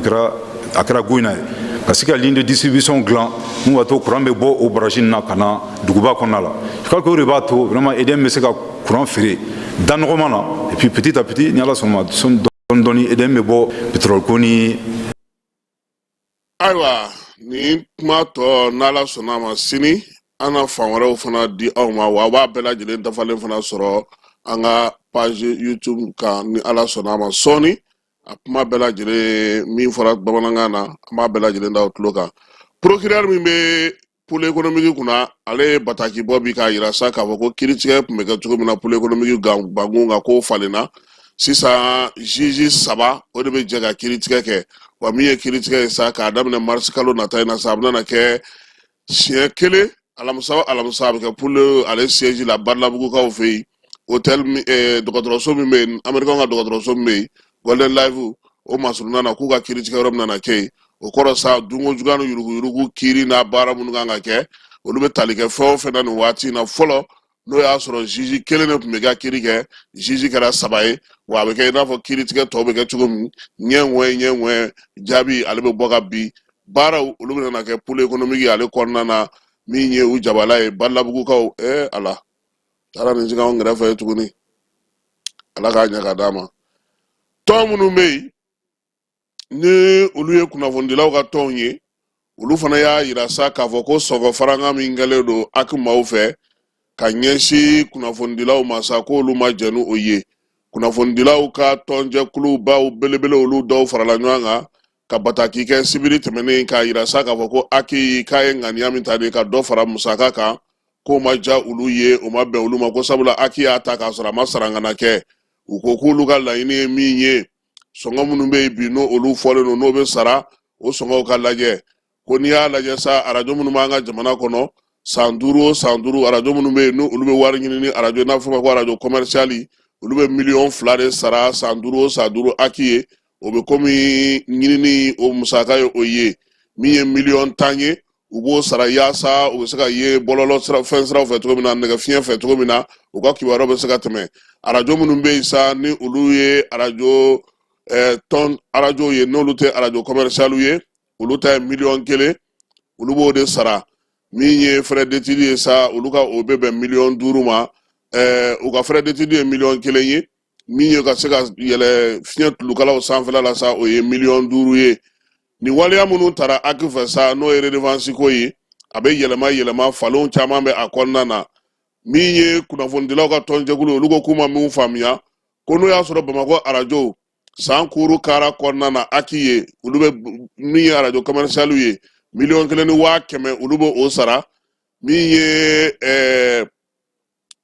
kɛra Goyina ye, ka se ka ligne de distribution dilan mun b'a to courant bɛ bɔ o barrage nin na ka na duguba kɔnɔna la. Je crois que o de b'a to vraiment EDM bɛ se ka courant feere da nɔgɔman na. Et puis petit à petit, ni Ala sɔnna ma, dɔɔni dɔɔni, EDM bɛ bɔ pétrole ko ni. Ayiwa, nin kuma tɔ, n'Ala sɔnna a ma, sini an na fan wɛrɛw fana di aw ma. Wa a b'a bɛɛ lajɛlen dafalen fana sɔrɔ an ka page YouTube kan, ni Ala sɔnna a ma. Sɔɔni, a kuma bɛɛ lajɛlen min fɔra bamanankan na, an b'a bɛɛ lajɛlen da o tulo kan. Procureur min bɛ pôle économique kunna, ale ye bataki bɔ bi k'a yira sa k'a fɔ ko kiiritigɛ tun bɛ kɛ cogo min na pôle économique bankun kan, k'o falenna. Sisan, juge saba, o de bɛ jɛ ka kiiritigɛ kɛ. Wa min ye kiiritigɛ ye sa, k'a daminɛ marisi kalo nata in na sa, a bɛna kɛ siɲɛ kelen, alamisa o alamisa, a bɛ kɛ pôle ale siège la, Badilabugukaw fɛ yen, hôtel dɔgɔtɔrɔso min bɛ yen, américain ka dɔgɔtɔrɔso min bɛ yen, Golden Life, o masurunna na, k'u ka kiiritigɛ yɔrɔ min nana kɛ yen. O kɔrɔ sa, dunko juguya ni yuruguyurugu kiiri n'a baara minnu kan ka kɛ, olu bɛ tali kɛ fɛn o fɛn na nin waati in na. Fɔlɔ, n'o y'a sɔrɔ juge kelen de tun bɛ ka kiiri kɛ, juge kɛra saba ye. Wa a bɛ kɛ i n'a fɔ kiiritigɛ tɔw bɛ kɛ cogo min, ɲɛ ŋɔɛ ɲɛ ŋɔɛ jaabi ale bɛ bɔ ka bin. Baaraw olu bɛna na kɛ pôle économique ale kɔnɔna na, min ye u jabala ye, Badilabugukaw. Ala taara nin sigi anw kɛrɛfɛ tuguni, Ala k'a ɲɛ ka d'a ma. Tɔn minnu bɛ yen ni olu ye kunnafonidilaw ka tɔnw ye, olu fana y'a yira sa k'a fɔ ko sɔgɔ farankan min kɛlen don HAC maaw fɛ ka ɲɛsin kunnafonidilaw ma sa, k'olu ma jɛn ni o ye. Kunnafonidilaw ka tɔnjɛkulu baw belebele, olu dɔw farala ɲɔgɔn kan ka bataki kɛ sibiri tɛmɛnen, k'a yira sa k'a fɔ ko HAC k'a ye ŋaniya min ta de ka dɔ fara musaka kan, k'o ma ja olu ye, o ma bɛn olu ma, ko sabula HAC y'a ta k'a sɔrɔ a ma sarangana kɛ. U ko k'olu ka laɲini ye min ye, sɔngɔ minnu bɛ yen bi, n'o olu fɔlen don, n'o bɛ sara, o sɔngɔw ka lajɛ. Ko n'i y'a lajɛ sa, arajo minnu b'an ka jamana kɔnɔ, san 5 o san 5, arajo minnu bɛ yen n'olu bɛ wari ɲini ni arajo, n'a fɔ ma ko arajo commercial, olu bɛ miliyɔn 2 de sara san 5 o san 5 HAC ye. O bɛ komi ɲinini o musaka ye, o ye min ye miliyɔn 10 ye, u b'o sara yaasa u bɛ se ka ye bɔlɔlɔ sira fɛn siraw fɛ cogo min na, nɛgɛ fiɲɛ fɛ cogo min na, u ka kibaruyaw bɛ se ka tɛmɛ. Arajo minnu bɛ yen sa, ni olu ye arajo tɔn arajo ye, n'olu tɛ arajo commercial ye, olu ta ye miliyɔn 1, olu b'o de sara. Min ye frais d'étude ye sa, olu ka o bɛ bɛn miliyɔn 5 ma. U ka frais d'étude ye miliyɔn 1 ye. Min ye ka se ka yɛlɛ fiɲɛ tulukalaw sanfɛla la sa, o ye miliyɔn 5 ye. Nin waleya minnu tara HAC fɛ sa, n'o ye redevance ko ye, a bɛ yɛlɛma yɛlɛma, falenw caman bɛ a kɔnɔna na. Min ye kunnafonidilaw ka tɔnjɛkulu, olu ko k'u ma min faamuya, ko n'o y'a sɔrɔ Bamakɔ arajo san kuuru kara kɔnɔna na, HAC ye, olu bɛ min ye arajo commercial ye, 1,1 million, olu bɛ o sara. Min ye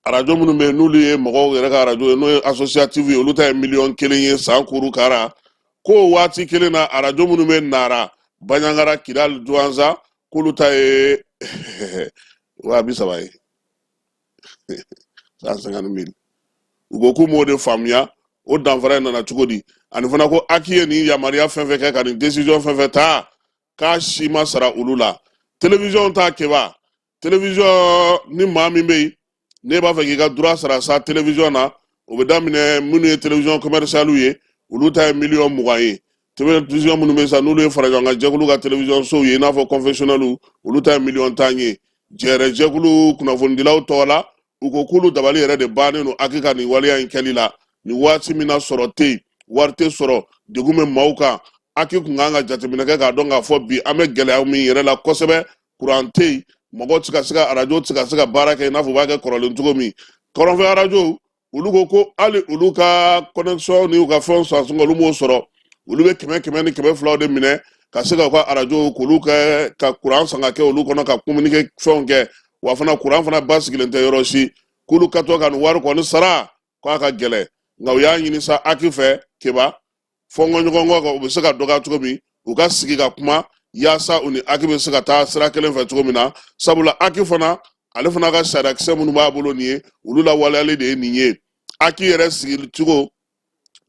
arajo minnu bɛ yen, n'olu ye mɔgɔw yɛrɛ ka arajo ye, n'o ye associative ye, olu ta ye miliyɔn 1 ye san kuuru kara. Ko waati kelen na, arajo minnu bɛ Nara, Baɲangara, Kidali, Duwanza, k'olu ta ye 30,000 ye, 150 000. U ko k'u m'o de faamuya. O danfara in nana cogo di? Ani fana ko HAC ye nin yamaruya fɛn fɛn kɛ ka nin décision fɛn fɛn ta, k'a si ma sara olu la. Télévision ta keba, télévision ni maa min bɛ yen n'e b'a fɛ k'i ka droit sara sa télévision na, o bɛ daminɛ minnu ye télévision commerciale ye, olu ta ye miliyɔn 20 ye. Télévision minnu bɛ sa, n'olu ye faraɲɔgɔnkan jɛkulu ka télévision sow ye, i n'a fɔ confessionnel, olu ta ye miliyɔn 10 ye. Jɛrɛ jɛkulu kunnafonidilaw tɔgɔ la, u ko k'olu dabali yɛrɛ de bannen don HAC ka nin waleya in kɛli la. Nin waati min na sɔrɔ tɛ yen, wari tɛ sɔrɔ, degun bɛ maaw kan, HAC kun kan ka jateminɛ kɛ k'a dɔn k'a fɔ bi an bɛ gɛlɛya min yɛrɛ la kosɛbɛ, kuran tɛ yen, mɔgɔ tɛ ka se ka arajo tɛ ka se ka baara kɛ i n'a fɔ u b'a kɛ kɔrɔlen cogo min. Kɔrɔnfɛ arajo, olu ko ko hali olu ka connexion ni u ka fɛnw san sɔngɔ, olu m'o sɔrɔ. Olu bɛ kɛmɛ kɛmɛ ni kɛmɛ filaw de minɛ ka se ka u ka arajo k'olu kɛ ka kuran san ka kɛ olu kɔnɔ ka communiquer fɛnw kɛ. Wa fana kuran fana basigilen tɛ yɔrɔ si, k'olu ka to ka nin wari kɔni sara k'a ka gɛlɛn. Nka u y'a ɲini sa HAC fɛ keba, fɔnkɔɲɔgɔnkɔ kan, u bɛ se ka dɔgɔya cogo min, u ka sigi ka kuma yaasa u ni HAC bɛ se ka taa sira kelen fɛ cogo min na. Sabula HAC fana, ale fana ka sariyakisɛ minnu b'a bolo nin ye, olu lawaleyali de ye nin ye. HAC yɛrɛ sigi cogo,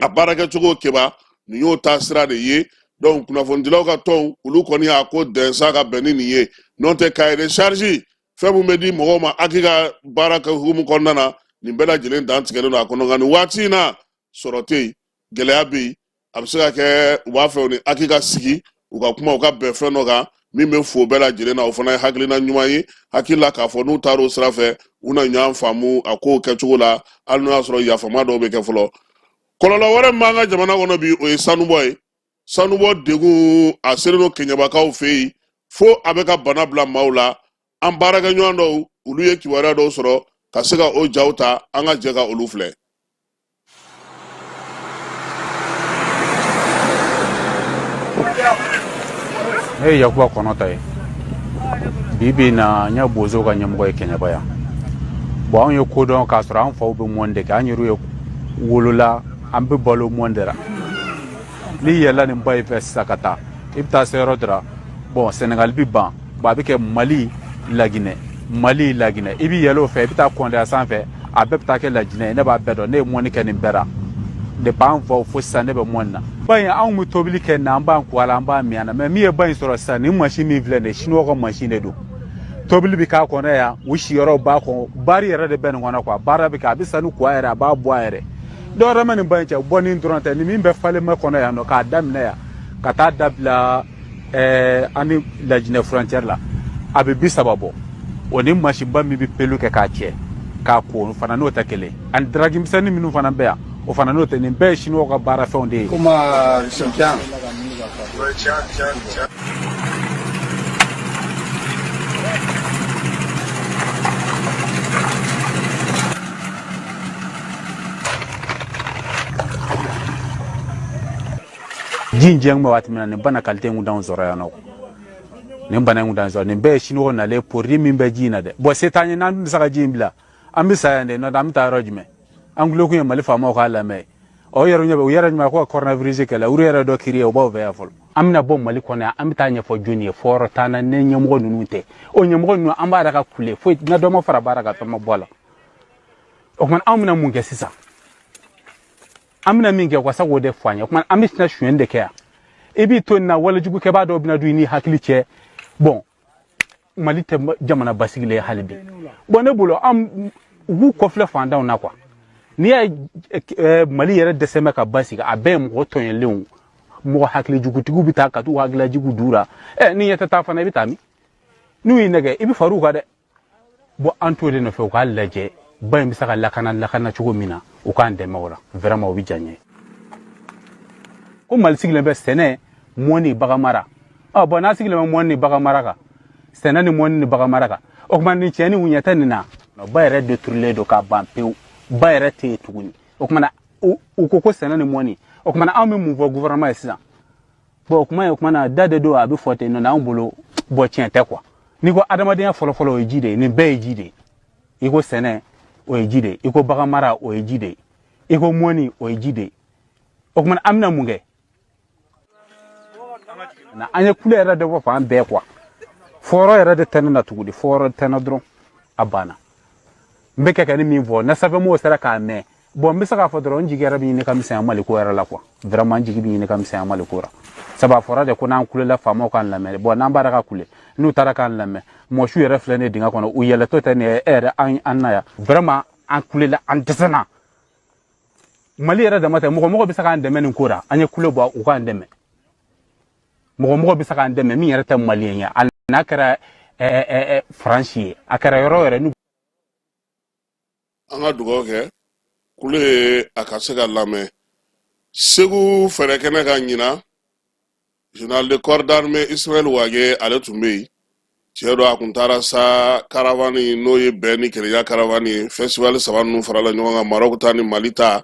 a baarakɛcogo keba, nin y'o taa sira de ye. Donc kunnafonidilaw ka tɔnw, olu kɔni y'a ko dɛnsa ka bɛn ni nin ye. N'o tɛ, cahier de charge fɛn min bɛ di mɔgɔw ma HAC ka baara kɛ hukumu kɔnɔna na, nin bɛɛ lajɛlen dantigɛlen don a kɔnɔ. Nka nin waati in na, sɔrɔ tɛ yen, gɛlɛya bɛ yen. A bɛ se ka kɛ u b'a fɛ u ni HAC ka sigi, u ka kuma, u ka bɛn fɛn dɔ kan min bɛ fo bɛɛ lajɛlen na. O fana ye hakilina ɲuman ye. Hakili la k'a fɔ n'u taara o sira fɛ, u na ɲɔgɔn faamu a kow kɛcogo la, hali n'o y'a sɔrɔ yafama dɔw bɛ kɛ fɔlɔ. Kɔlɔlɔ wɛrɛ min b'an ka jamana kɔnɔ bi, o ye sanubɔ ye. Sanubɔ degun a selen don kɛɲɛbakaw fɛ yen fo a bɛ ka bana bila maaw la. An baarakɛɲɔgɔn dɔw, olu ye kibaruya dɔw sɔrɔ ka se ka o jaw ta, an ka jɛ ka olu filɛ. Ne ye Yakuba Kɔnɔta ye. Bi bi in na, n ye bozow ka ɲɛmɔgɔ ye Kɛɲɛba yan. Bon, anw ye ko dɔn k'a sɔrɔ an faw bɛ mɔni de kɛ. An yɛrɛ ye wolola, an bɛ balo mɔni de la. N'i yɛlɛla nin ba in fɛ sisan ka taa, i bɛ taa se yɔrɔ dɔ la, bon, Sɛnɛgali bɛ ban. Bon, a bɛ kɛ Mali, Laginɛ, Mali, Laginɛ. I bɛ yɛlɛ o fɛ, i bɛ taa Kɔndɛya sanfɛ, a bɛɛ bɛ taa kɛ Lajinɛ ye. Ne b'a bɛɛ dɔn, ne ye mɔni kɛ nin bɛɛ la depuis an faw fo sisan, ne bɛ mɔni na. Ba in, anw bɛ tobili kɛ nin na, an b'an ko a la, an b'a min a na. Mais min ye ba in sɔrɔ sisan, nin mansin min filɛ nin ye, chinois ka mansin de don. Tobili bɛ k'a kɔnɔ yan, u siyɔrɔw b'a kɔnɔ, bari yɛrɛ de bɛ nin kɔnɔ quoi. Baara bɛ kɛ, a bɛ sanu ko a yɛrɛ, a b'a bɔ a yɛrɛ. Dɔwɛrɛ ma nin ba in cɛ bɔ nin dɔrɔn tɛ. Ni min bɛ Falémé kɔnɔ yan nɔ, k'a daminɛ yan ka taa dabila an ni Lajinɛ frontière la, a bɛ 30 bɔ. O ni mansinba min bɛ pelu kɛ k'a cɛ k'a ko fana, n'o tɛ kelen. Ani drague misɛnnin minnu fana bɛ yan, o fana n'o tɛ. Nin bɛɛ ye chinois ka baarafɛnw de ye. Kuma Ji in jɛn bɛ waati min na, nin bana qualité in kun t'anw sɔrɔ yan nɔ. Nin bana in kun t'anw sɔrɔ. Nin bɛɛ ye chinois nalen produit min bɛ ji in na dɛ. Bon, se t'an ye, n'an dun tɛ se ka ji in bila, an bɛ sa yan de. N'o tɛ, an bɛ taa yɔrɔ jumɛn? An kulo kun ye Mali faamaw k'a lamɛn. O yɛrɛ ɲɛ bɛ, u yɛrɛ ɲuman ko ka coronavirus kɛlɛ, olu yɛrɛ dɔ kiri ye, o b'aw fɛ yan fɔlɔ. An bɛna bɔ Mali kɔnɔ yan, an bɛ taa ɲɛfɔ jɔnni ye? Fɔ yɔrɔ t'an na ni ɲɛmɔgɔ ninnu tɛ. O ɲɛmɔgɔ ninnu, an b'a yɛrɛ ka kule foyi na, dɔ ma fara baara kan, fɛn ma bɔ a la. O tuma, anw bɛna mun kɛ sisan? An bɛna min kɛ, wasa k'o de fɔ an ye. O tuma, an bɛ sina sonyɛni de kɛ yan. I b'i to nin na, walejugukɛbaa dɔw bɛna don i ni hakili cɛ. Bon, Mali tɛ jamana basigilen ye hali bi. Bon, ne bolo, an u b'u kɔfilɛ fantanw na quoi. N'i y'a ye Mali yɛrɛ dɛsɛ bɛ ka basigi, a bɛɛ ye mɔgɔ tɔɲɔlenw, mɔgɔ hakilijugutigiw bɛ taa ka t'u hakililajigiw d'u la. Ni ɲɛ tɛ taa fana, i bɛ taa min? N'u y'i nɛgɛ, i bɛ far'u kan dɛ. Bon, an t'o de nɔfɛ. U k'a lajɛ ba in bɛ se ka lakana cogo min na, u k'an dɛmɛ o la vraiment, o bɛ diya n ye. Ko Mali sigilen bɛ sɛnɛ, mɔni, bagan mara. Ɔ bon, n'a sigilen bɛ mɔni ni bagan mara kan, sɛnɛ ni mɔni ni bagan mara kan, o tuma nin tiɲɛni ɲɛ tɛ nin na. Ba yɛrɛ détruilen don k'a ban pewu, ba yɛrɛ tɛ yen tuguni. O tuma na, u ko ko sɛnɛ ni mɔni. O tuma na, anw bɛ mun fɔ gouvernement ye sisan? Bon, o kuma ye, o tuma na da de don, a bɛ fɔ ten nɔ anw bolo. Bon, tiɲɛ tɛ quoi. N'i ko adamadenya fɔlɔfɔlɔ, o ye ji de ye. Nin bɛɛ ye ji de ye. I ko sɛnɛ, o ye ji de ye. I ko bagan mara, o ye ji de ye. I ko mɔni, o ye ji de ye. O tuma an bɛna mun kɛ? An ye kule yɛrɛ de bɔ fan bɛɛ quoi. Fɔrɔ yɛrɛ de tɛ ne na tuguni, fɔrɔ tɛ na dɔrɔn, a banna. N bɛ kɛ ka ni min fɔ, na sanfɛmɔgɔw sera k'a mɛn. Bon, n bɛ se k'a fɔ dɔrɔn, n jigi yɛrɛ bɛ ɲini ka misɛnya Mali ko yɛrɛ la quoi. Vraiment, n jigi bɛ ɲini ka misɛnya Mali ko la, sabu a fɔra de ko n'an kulela, faamaw k'an lamɛn. Bon, n'an b'a ka kule, n'u taara k'an lamɛn, mɔsiw yɛrɛ filɛ nin ye dingɛ kɔnɔ, u yɛlɛtɔ tɛ nin ye e yɛrɛ an na yan. Vraiment, an kulela, an dɛsɛna. Mali yɛrɛ dama tɛ, mɔgɔ mɔgɔ bɛ se k'an dɛmɛ nin ko la, an ye kule bɔ, u k'an dɛmɛ. Mɔgɔ mɔgɔ bɛ se k'an dɛmɛ, min yɛrɛ tɛ maliyɛn ye, hali n'a kɛra Faransi ye, a kɛra yɔrɔ o yɔrɔ n'u An ka dugawu kɛ kule ye, a ka se ka lamɛn. Segu fɛrɛ kɛnɛ ka ɲina, général de corps d'armée Ismaël Wagué, ale tun bɛ yen. Tiɲɛ don, a kun taara sa caravane, n'o ye bɛn ni kelenya caravane ye. Festival saba ninnu farala ɲɔgɔn kan, Maroc ta ni Mali ta,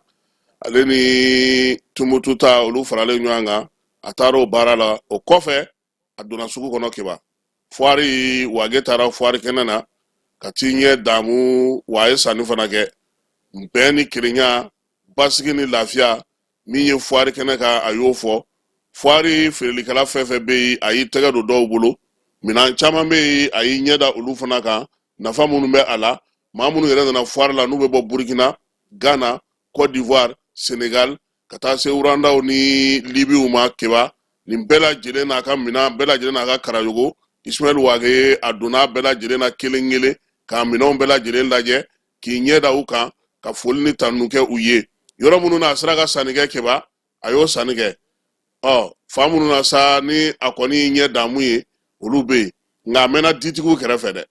ale ni Tumutu ta, olu faralen ɲɔgɔn kan. A taara o baara la. O kɔfɛ, a donna sugu kɔnɔ Keba foire. Wagué taara foire kɛnɛ na ka t'i ɲɛ damu wa, a ye sanni fana kɛ. Bɛn ni kelenya, basigi ni lafiya min ye foire kɛnɛ kan, a y'o fɔ. Foire feerelikɛla fɛn fɛn bɛ yen, a y'i tɛgɛ don dɔw bolo. Minɛn caman bɛ yen, a y'i ɲɛ da olu fana kan, nafa minnu bɛ a la. Maa minnu yɛrɛ nana foire la, n'u bɛ bɔ Burukina, Ghana, Côte d'Ivoire, Sénégal, ka taa se Rwandaw ni Libiw ma, Keba, nin bɛɛ lajɛlen n'a ka minɛn bɛɛ lajɛlen n'a ka karayogo, Ismaël Wagué a donna bɛɛ lajɛlen na kelen kelen k'a minɛnw bɛɛ lajɛlen lajɛ, k'i ɲɛ da u kan, ka foli ni tanu kɛ u ye. Yɔrɔ minnu na a sera ka sanni kɛ, Keba, a y'o sanni kɛ. Ɔ fan minnu na sa, ni a kɔni ɲɛ damu ye, olu bɛ yen, nka a mɛnna ditigiw kɛrɛfɛ dɛ.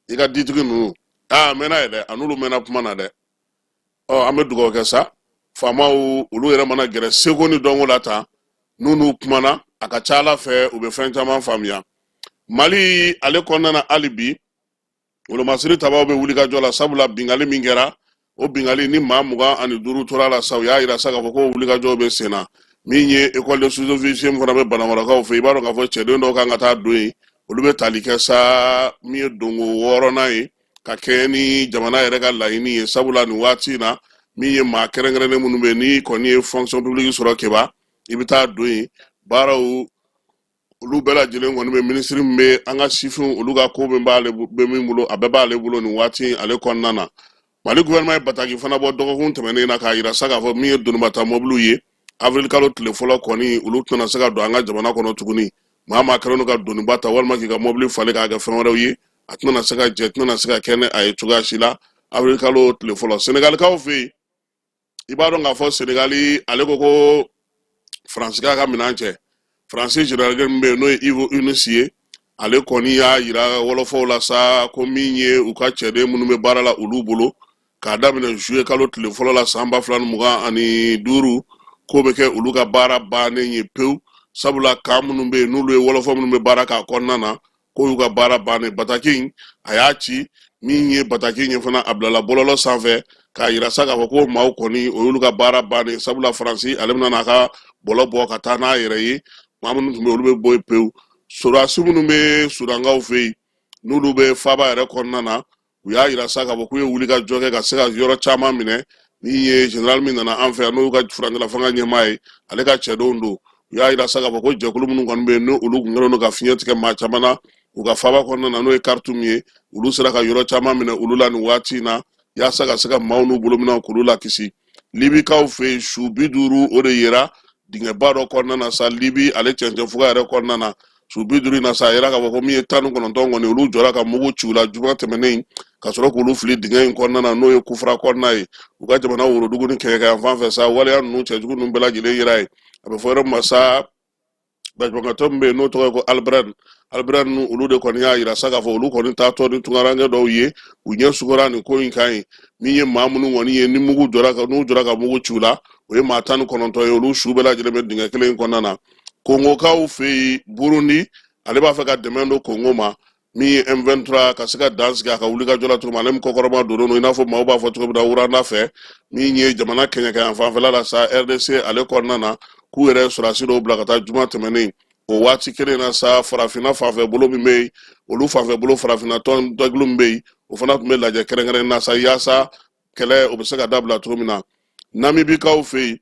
I ka ditigi ninnu, aa, a mɛnna ye dɛ, a n'olu mɛnna kuma na dɛ. Ɔ an bɛ dugawu kɛ sa, faamaw olu yɛrɛ mana gɛrɛ seko ni dɔnko la tan, n'u n'u kumana, a ka ca ala fɛ, u bɛ fɛn caman faamuya. Mali ale kɔnɔna na, hali bi wolomasiri tabaw bɛ wulikajɔ la, sabula bingali min kɛra, o bingali ni maa 25 tora la sa, u y'a yira sa k'a fɔ ko wulikajɔw bɛ sen na. Min ye école de sous-officier min fana bɛ Banakɔrɔkaw fɛ, i b'a dɔn k'a fɔ cɛden dɔw kan ka taa don yen, olu bɛ tali kɛ sa min ye donko wɔɔrɔnan ye, ka kɛɲɛ ni jamana yɛrɛ ka laɲini ye, sabula nin waati in na, min ye maa kɛrɛnkɛrɛnnen minnu bɛ yen, n'i kɔni ye fonction publique sɔrɔ, Keba, i bɛ taa don yen. Baaraw olu bɛɛ lajɛlen kɔni bɛ minisiri min bɛ an ka sifinw, olu ka ko min b'ale bɛ min bolo, a bɛɛ b'ale bolo nin waati in ale kɔnɔna na. Mali gouvernement ye bataki fana bɔ dɔgɔkun tɛmɛnen na, k'a yira sa k'a fɔ min ye donibata mɔbiliw ye, avril kalo tile fɔlɔ kɔni, olu tɛna se ka don an ka jamana kɔnɔ tuguni. Maa maa kɛlen don ka doniba ta walima k'i ka mɔbili falen k'a kɛ fɛn wɛrɛw ye, a tɛna se ka jɛ, tɛna se ka kɛ ni a ye cogoya si la avril kalo tile fɔlɔ. Senegalikaw fɛ yen, i b'a dɔn k'a fɔ Senegali ale ko ko Faransi k'a ka minɛn cɛ. Faransi général min bɛ yen, n'o ye Yves Hunos ye, ale kɔni y'a yira wɔlɔfɔw la sa ko min ye u ka cɛden minnu bɛ baara la olu bolo, k'a daminɛ juillet kalo tile fɔlɔ la san 2025, k'o bɛ kɛ olu ka baara bannen ye pewu, sabula kan minnu bɛ yen, n'olu ye wɔlɔfɔ minnu bɛ baara k'a kɔnɔna na, k'o y'u ka baara bannen. Bataki in, a y'a ci. Min ye bataki in ye fana, a bilala bɔlɔlɔ sanfɛ k'a yira sa k'a fɔ ko maaw kɔni, o y'olu ka baara bannen, sabula Faransi ale bɛna n'a ka bɔlɔ bɔ ka taa n'a yɛrɛ ye. Maa minnu tun bɛ yen, olu bɛ bɔ yen pewu. Sɔrɔdasi minnu bɛ Sudankaw fɛ yen, n'olu bɛ faaba yɛrɛ kɔnɔna na, u y'a yira sa k'a fɔ k'u ye wulikajɔ kɛ ka se ka yɔrɔ caman minɛ. Min ye général min nana an fɛ yan, n'o y'u ka furancɛla fanga ɲɛmaa ye, ale ka cɛdenw don. U y'a yira sa k'a fɔ ko jɛkulu minnu kɔni bɛ yen, n'olu tun kɛlen don ka fiɲɛ tigɛ maa caman na u ka faaba kɔnɔna na, n'o ye Khartoum ye, olu sera ka yɔrɔ caman minɛ olu la nin waati in na, yaasa ka se ka maaw n'u bolominɛnw k'olu lakisi. Libikaw fɛ yen, su 50 o de yera dingɛba dɔ kɔnɔna na sa, Libi ale cɛncɛnfuga yɛrɛ kɔnɔna na. Su 50 in na sa, a yira k'a fɔ ko min ye 19 kɔni, olu jɔra ka mugu ci u la juma tɛmɛnen, ka sɔrɔ k'olu fili dingɛ in kɔnɔna na, n'o ye Kufra kɔnɔna ye, u ka jamana worodugu ni kɛɲɛka yan fan fɛ sa. Waleya ninnu cɛjugu ninnu bɛɛ lajɛlen yera yen. A bɛ fɔ yɔrɔ min ma sa, baɲumankɛtɔn min bɛ yen, n'o tɔgɔ ye ko Albren, Albren ninnu, olu de kɔni y'a yira sa k'a fɔ olu kɔni taatɔ ni tunkaranke dɔw ye, u ɲɛ sugora nin ko in kan ye. Min ye maa minnu kɔni ye, ni mugu jɔra ka n'u jɔra ka mugu ci u la, o ye maa 19 ye. Olu su bɛɛ lajɛlen bɛ dingɛ kelen in kɔnɔna na. Kongokaw fɛ yen, Burundi ale b'a fɛ ka dɛmɛ don Kongo ma, min ye M23 ka se ka dan sigi a ka wulikajɔ la cogo min, ale min kɔkɔrɔma donnen don, i n'a fɔ maaw b'a fɔ cogo min na, Rwanda fɛ. Min ye jamana kɛɲɛka yan fanfɛla la sa, RDC ale kɔnɔna na, k'u yɛrɛ sɔrɔdasi dɔw bila ka taa juma tɛmɛnen. O waati kelen na sa, farafinna fanfɛ bolo min bɛ yen, olu fanfɛ bolo, farafinna tɔn dɔkulu min bɛ yen, o fana tun bɛ lajɛ kɛrɛnkɛrɛn na sa, yaasa kɛlɛ o bɛ se ka dabila cogo min na. Namibikaw fɛ yen,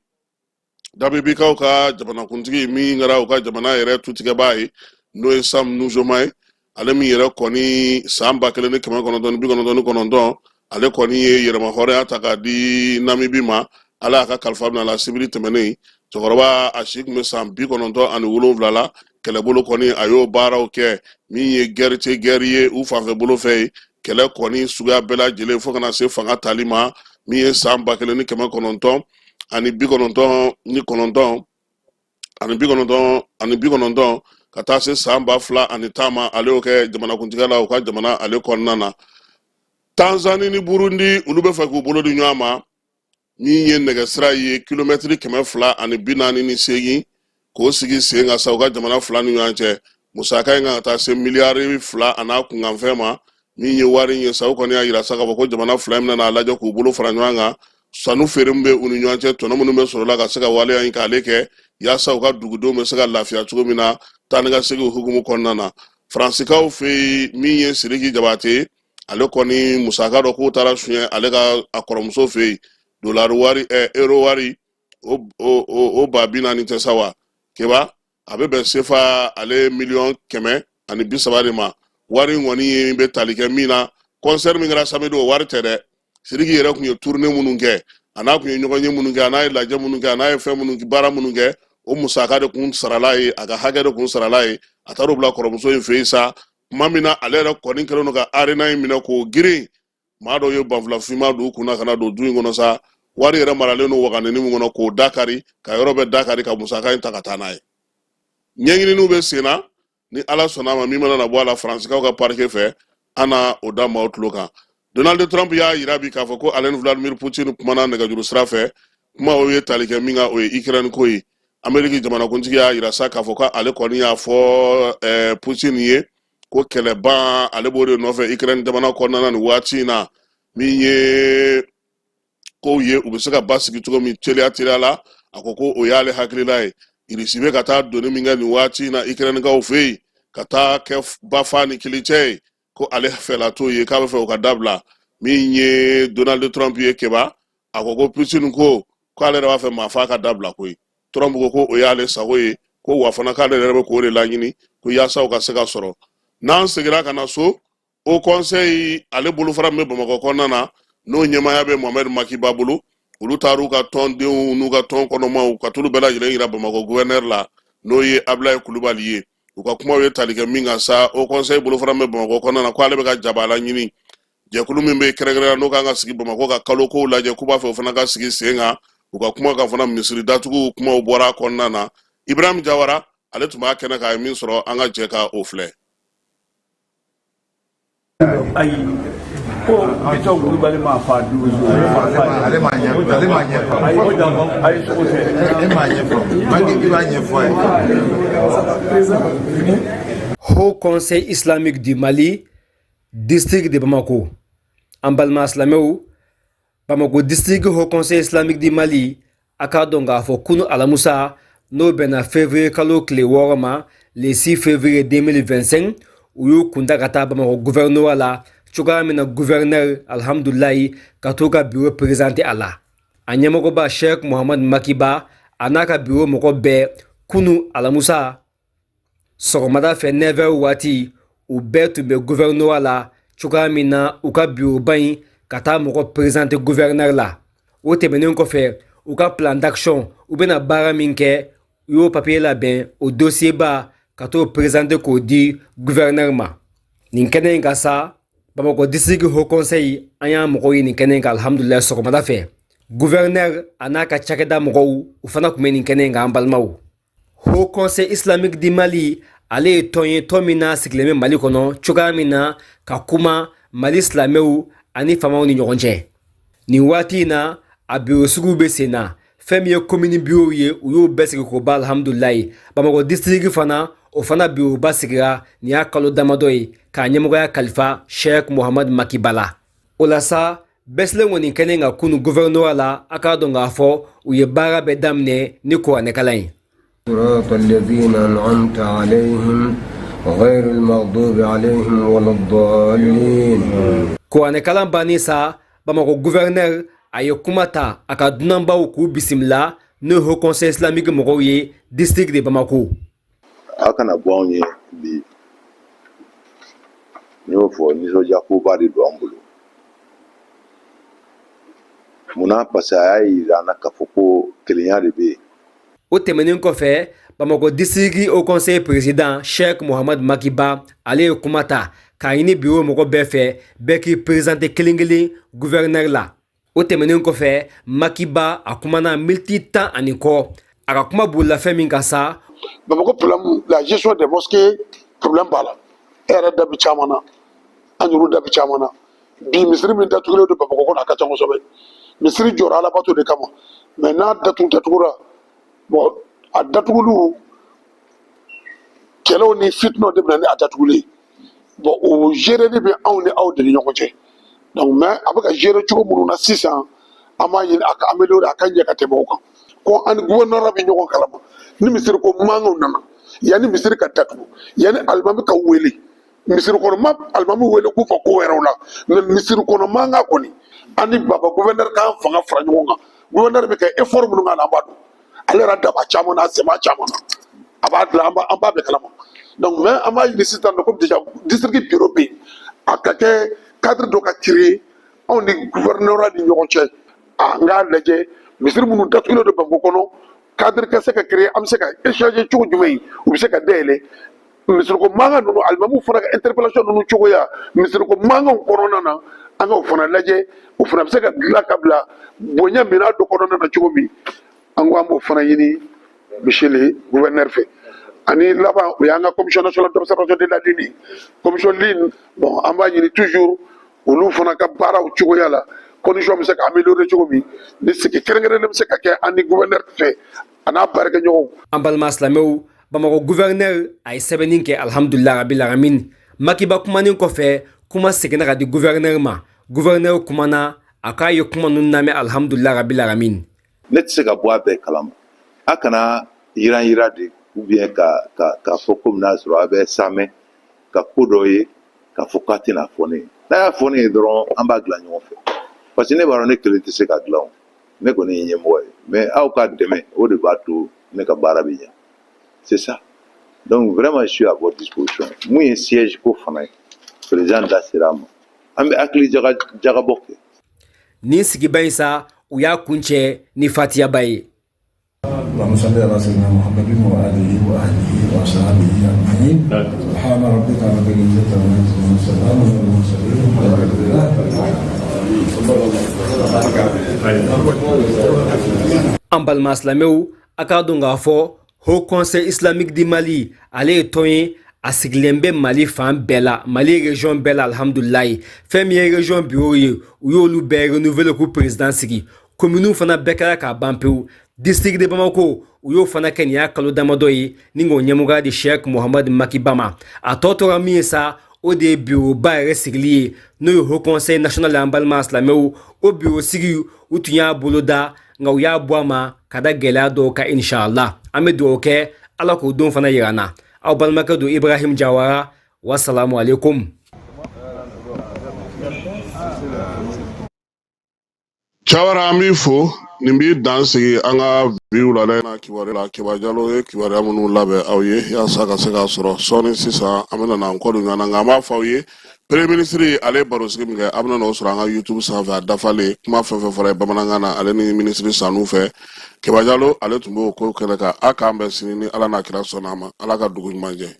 Namibikaw ka jamanakuntigi min kɛra u ka jamana yɛrɛ tutigɛbaa ye, n'o ye Sam Nujoma ye, ale min yɛrɛ kɔni san 1999, Ale kɔni ye yɛrɛmahɔrɔnya ta k'a di Namibi ma. Ala y'a ka kalifa minɛ a la sibiri tɛmɛnen. Cɛkɔrɔba a si tun bɛ san 97 la. Kɛlɛbolo kɔni, a y'o baaraw kɛ. Min ye guerre tɛ guerre ye u fanfɛ bolo fɛ yen, kɛlɛ kɔni suguya bɛɛ lajɛlen, fo ka na se fanga tali ma min ye san 1999 ani 90 ka taa se san 2010 ma. Ale y'o kɛ jamanakuntigiya la u ka jamana ale kɔnɔna na. Tanzani ni Burundi, olu bɛ fɛ k'u bolo di ɲɔgɔn ma. Min ye nɛgɛsira ye kilomɛtiri 248, k'o sigi sen kan sa u ka jamana fila ni ɲɔgɔn cɛ. Musaka in kan ka taa se miliyari 2 a n'a kunkanfɛn ma. Min ye wari in ye sa, u kɔni y'a yira sa k'a fɔ ko jamana fila in bɛna n'a lajɛ k'u bolo fara ɲɔgɔn kan, sanu feere min bɛ u ni ɲɔgɔn cɛ, tɔnɔ minnu bɛ sɔrɔ la, ka se ka waleya in k'ale kɛ yaasa u ka dugudenw bɛ se ka lafiya cogo min na taa ni ka segin hukumu kɔnɔna na. Faransikaw fɛ yen, min ye Siriki Jabate, ale kɔni musaka dɔ k'o taara suɲɛ ale ka a kɔrɔmuso fɛ yen, dolari wari, euro wari o 40 000 tɛ sa wa keba, a bɛ bɛn sefa ale miliyɔn 130 de ma. Wari in kɔni ye bɛ tali kɛ min na, concert min kɛra samedi, o wari tɛ dɛ. Siriki yɛrɛ tun ye tournée minnu kɛ, a n'a tun ye ɲɔgɔn ye minnu kɛ, a n'a ye lajɛ minnu kɛ, a n'a ye fɛn minnu, baara minnu kɛ, o musaka de kun sarala ye, a ka hakɛ de kun sarala ye. A taar'o bila kɔrɔmuso in fɛ yen sa. Tuma min na ale yɛrɛ kɔni kɛlen don ka arena in minɛ k'o girin, maa dɔw ye banfula finma don u kunna ka na don du in kɔnɔ sa. Wari yɛrɛ maralen don waganini min kɔnɔ, k'o da kari, ka yɔrɔ bɛɛ da kari, ka musaka in ta ka taa n'a ye. Ɲɛɲininiw bɛ sen na. Ni Ala sɔnna a ma, min mana na bɔ a la Faransikaw ka parquet fɛ, an na o da maaw tulo kan. Donald Trump y'a yira bi k'a fɔ ko ale ni Vladimir Putin kumana nɛgɛjuru sira fɛ. Kuma o ye tali kɛ min kan, o ye Ukraine ko ye. Ameriki jamanakuntigi y'a yira sa k'a fɔ ko ale kɔni y'a fɔ Putin ye ko kɛlɛban, ale b'o de nɔfɛ Ukraine jamana kɔnɔna na nin waati in na. Min ye kow ye, u bɛ se ka basigi cogo min teliya teliya la, a ko ko o y'ale hakilila ye. Irisi bɛ ka taa donni min kɛ nin waati in na Ukrainekaw fɛ yen, ka taa kɛ bafa ni kilicɛ ye, ko ale fɛla t'o ye, k'a bɛ fɛ o ka dabila. Min ye Donald Trump ye keba, a ko ko Putin ko k'ale yɛrɛ b'a fɛ maafa ka dabila koyi. Trump ko ko o y'ale sago ye, ko wa fana k'ale yɛrɛ bɛ k'o de laɲini ko yaasa o ka se ka sɔrɔ. N'an seginna ka na so, Haut Conseil ale bolofara min bɛ Bamakɔ kɔnɔna na, n'o ɲɛmaaya bɛ Mohamed Makiba bolo, olu taar'u ka tɔndenw n'u ka tɔn kɔnɔmaw ka t'olu bɛɛ lajɛlen yira Bamakɔ gouverneur la, n'o ye Abulaye Kulubali ye. U ka kumaw ye tali kɛ min kan sa, Haut Conseil bolofara min bɛ Bamakɔ kɔnɔna na, ko ale bɛ ka jabala ɲini jɛkulu min bɛ kɛrɛnkɛrɛnnenya n'o kan ka sigi Bamakɔ ka kalo kow lajɛ, k'u b'a fɛ o fana ka sigi sen kan. U ka kuma kan fana, misiri datugu kumaw bɔra a kɔnɔna na. Ibrahim Jawara, ale tun b'a kɛnɛ kan, a ye min sɔrɔ, an ka jɛ ka o filɛ. Ayi, ko Bitɔn Kulubali ma fa donso. Ale m'a ɲɛfɔ, ale m'a ɲɛfɔ. Ayi, ayi, sogo tɛ. E m'a ɲɛfɔ, Maki, i b'a ɲɛfɔ a ye. Haut Conseil islamique du Mali, district de Bamako. An balima silamɛw, Bamako district Haut Conseil islamique du Mali, a k'a dɔn k'a fɔ kunu alamusa, n'o bɛnna février kalo tile 6 ma, le 6 février 2025, u y'u kunda ka taa Bamakɔ gouvernorat la cogoya min na, gouverneur alhamdulayi ka t'u ka bureau présenter a la. A ɲɛmɔgɔba Sheikh Mohamad Makiba, a n'a ka bureau mɔgɔ bɛɛ, kunu alamusa sɔgɔmada fɛ 9h waati, u bɛɛ tun bɛ gouvernorat la cogoya min na, u ka bureauba in ka taa mɔgɔ présenter gouverneur la. O tɛmɛnen kɔfɛ, u ka plan d'action, u bɛna baara min kɛ, u y'o papier labɛn, o dossier ba, ka t'o présenter k'o di gouverneur ma. Nin kɛnɛ in ka sa, Bamakɔ district Haut Conseil, an y'a mɔgɔw ye nin kɛnɛ in kan alhamdulilayi sɔgɔmada fɛ. Gouverneur a n'a ka cakɛda mɔgɔw, u fana tun bɛ nin kɛnɛ in kan. An balimaw, Haut Conseil islamique du Mali, ale ye tɔn ye, tɔn min n'a sigilen bɛ Mali kɔnɔ cogoya min na ka kuma Mali silamɛw ani faamaw ni ɲɔgɔn cɛ. Nin waati in na, a biro suguw bɛ sen na. Fɛn min ye commune bureau ye, u y'o bɛɛ sigi k'o ban alhamdulilayi. Bamakɔ district fana, o fana bureauba sigira nin y'a kalo damadɔ ye, k'a ɲɛmɔgɔya kalifa Sheikh Mohamad Makiba la. O la sa, bɛɛ silen kɔni kɛnɛ ka kunu gouvernorat la, a k'a dɔn k'a fɔ u ye baara bɛɛ daminɛ ni kuranɛkalan ye. صراط الذين أنعمت عليهم غير المغضوب عليهم ولا الضالين. Kuranɛkalan bannen sa, Bamakɔ gouverneur a ye kuma ta a ka dunanbaw k'u bisimila, n'o ye Haut Conseil islamique mɔgɔw ye, district de Bamako. Aw kana bɔ anw ye bi, n y'o fɔ, nisɔndiya koba de don an bolo. Mun na? Parce que a y'a yira an na k'a fɔ ko kelenya de bɛ yen. O tɛmɛnen kɔfɛ, Bamakɔ district haut conseil président Sheikh Mohamad Makiba, ale ye kuma ta k'a ɲini bureau mɔgɔ bɛɛ fɛ, bɛɛ k'i présenter kelen kelen gouverneur la. O tɛmɛnen kɔfɛ, Makiba a kumana miniti 10 ani kɔ. A ka kuma bolila fɛn min kan sa? Bamakɔ problème, la gestion des mosquées, problème b'a la. E yɛrɛ da bi caman na, an yɛrɛ da bi caman na. Bi misiri min datugulen don Bamakɔ kɔnɔ, a ka ca kosɛbɛ. Misiri jɔra alabato de kama, mais n'a datugura, bon, a datuguliw, kɛlɛw ni fitinaw de bɛ na ni a datugulen. Bon, o géreli bɛ anw ni aw de ni ɲɔgɔn cɛ. Donc, mais a bɛ ka gérer cogo minnu na sisan, an b'a ɲini a ka améliorer, a ka ɲɛ ka tɛmɛ o kan. Ko an ni gouvernement bɛ ɲɔgɔn kalama ni misiri ko mankanw nana, yanni misiri ka datugu, yanni alimami ka wele, misiri kɔnɔ ma alimami wele k'u fɔ ko wɛrɛw la. Mais misiri kɔnɔ mankan kɔni, an ni baba gouverneur k'an fanga fara ɲɔgɔn kan. Gouverneur bɛ kɛ effort minnu k'a la, an b'a dɔn. Ale yɛrɛ daba caman na, a sɛma caman na, a b'a dilan, an b'a bɛɛ kalama. Donc, mais an b'a ɲini sisan nɔ, comme déjà district bureau bɛ yen, a ka kɛ cadre dɔ ka créer anw ni gouvernorat ni ɲɔgɔn cɛ. An k'a lajɛ, misiri minnu datugulen don Bamakɔ kɔnɔ, cadre ka se ka créer, an bɛ se ka échanger cogo jumɛn, u bɛ se ka dayɛlɛ. Misiriko mankan ninnu, alimamiw fana ka interpellation ninnu cogoya misiriko mankanw kɔnɔna na, an k'o fana lajɛ. O fana bɛ se ka dilan ka bila bonya minɛn dɔ kɔnɔna na cogo min, an ko an b'o fana ɲini monsieur le gouverneur fɛ. Ani laban, o y'an ka commission nationale d'observation de la lune, commission lune. Bon, an b'a ɲini toujours olu fana ka baaraw cogoya la, condition bɛ se ka améliorer cogo min, ni sigi kɛrɛnkɛrɛnnen bɛ se ka kɛ an ni gouverneur fɛ, a n'a baarakɛɲɔgɔnw. An balima silamɛw, Bamakɔ gouverneur a ye sɛbɛnni kɛ, alhamdulillah rabil alamin. Makiba kumanen kɔfɛ, kuma seginna ka di gouverneur ma. Gouverneur kumana, a k'a ye kuma ninnu lamɛn, alhamdulillah rabil alamin. Ne tɛ se ka bɔ a bɛɛ kalama. A kana yiran yira de, ou bien ka fɔ komi n'a sɔrɔ a bɛ samɛ ka ko dɔ ye k'a fɔ k'a tɛna fɔ ne ye. N'a y'a fɔ ne ye dɔrɔn, an b'a dilan ɲɔgɔn fɛ, parce que ne b'a dɔn ne kelen tɛ se ka dilan. O ne kɔni ye ɲɛmɔgɔ ye, mais aw ka dɛmɛ, o de b'a to ne ka baara bɛ ɲɛ. C'est ça. Donc vraiment, je suis à votre disposition. Mun ye siège ko fana ye, président da sera a ma, an bɛ hakili jagabɔ kɛ. Nin sigiba in sa, u y'a kuncɛ ni fatiyaba ye. اللهم صل على سيدنا محمد وآله وأهله وأصحابه أجمعين. سبحان ربك رب العزة عما يصفون، وسلام على المرسلين، والحمد لله رب العالمين. An balima silamɛw, a k'a dɔn k'a fɔ Haut Conseil islamique du Mali, ale ye tɔn ye, a sigilen bɛ Mali fan bɛɛ la, Mali région bɛɛ la, alhamdulilayi. Fɛn min ye région bureau ye, u y'olu bɛɛ renouveler k'u président sigi. Kominiw fana bɛɛ kɛra k'a ban pewu. District de Bamako, u y'o fana kɛ nin y'a kalo damadɔ ye, ni k'o ɲɛmɔgɔya di Sheikh Mohamad Makiba ma. A tɔ tora min ye sa, o de ye bureauba yɛrɛ sigili ye, n'o ye Haut Conseil national. An balima silamɛw, o bureau sigi, u tun y'a boloda, nka u y'a bɔ a ma ka da gɛlɛya dɔw kan. Inshallah, an bɛ dugawu kɛ, Ala k'o don fana yira an na. Aw balimakɛ don, Ibrahim Jawara. Wasalamu alaikum. Jawara, an b'i fo. Nin b'i dan sigi an ka bi wulada in na kibaruya la. Keba Jalo ye kibaruya minnu labɛn aw ye yaasa ka se k'a sɔrɔ sɔɔni sisan, an bɛna n'an kɔ don ɲɔgɔn na. Nka an b'a fɔ aw ye, premier ministre ale ye barosigi min kɛ, a bɛna n'o sɔrɔ an ka YouTube sanfɛ a dafalen. Kuma fɛn fɛn fɔra ye bamanankan na, ale ni minisiri Sanu fɛ, Keba Jalo ale tun b'o ko kɛnɛ kan. A k'an bɛn sini ni Ala n'a kira sɔnna a ma. Ala ka dugu ɲuman jɛ.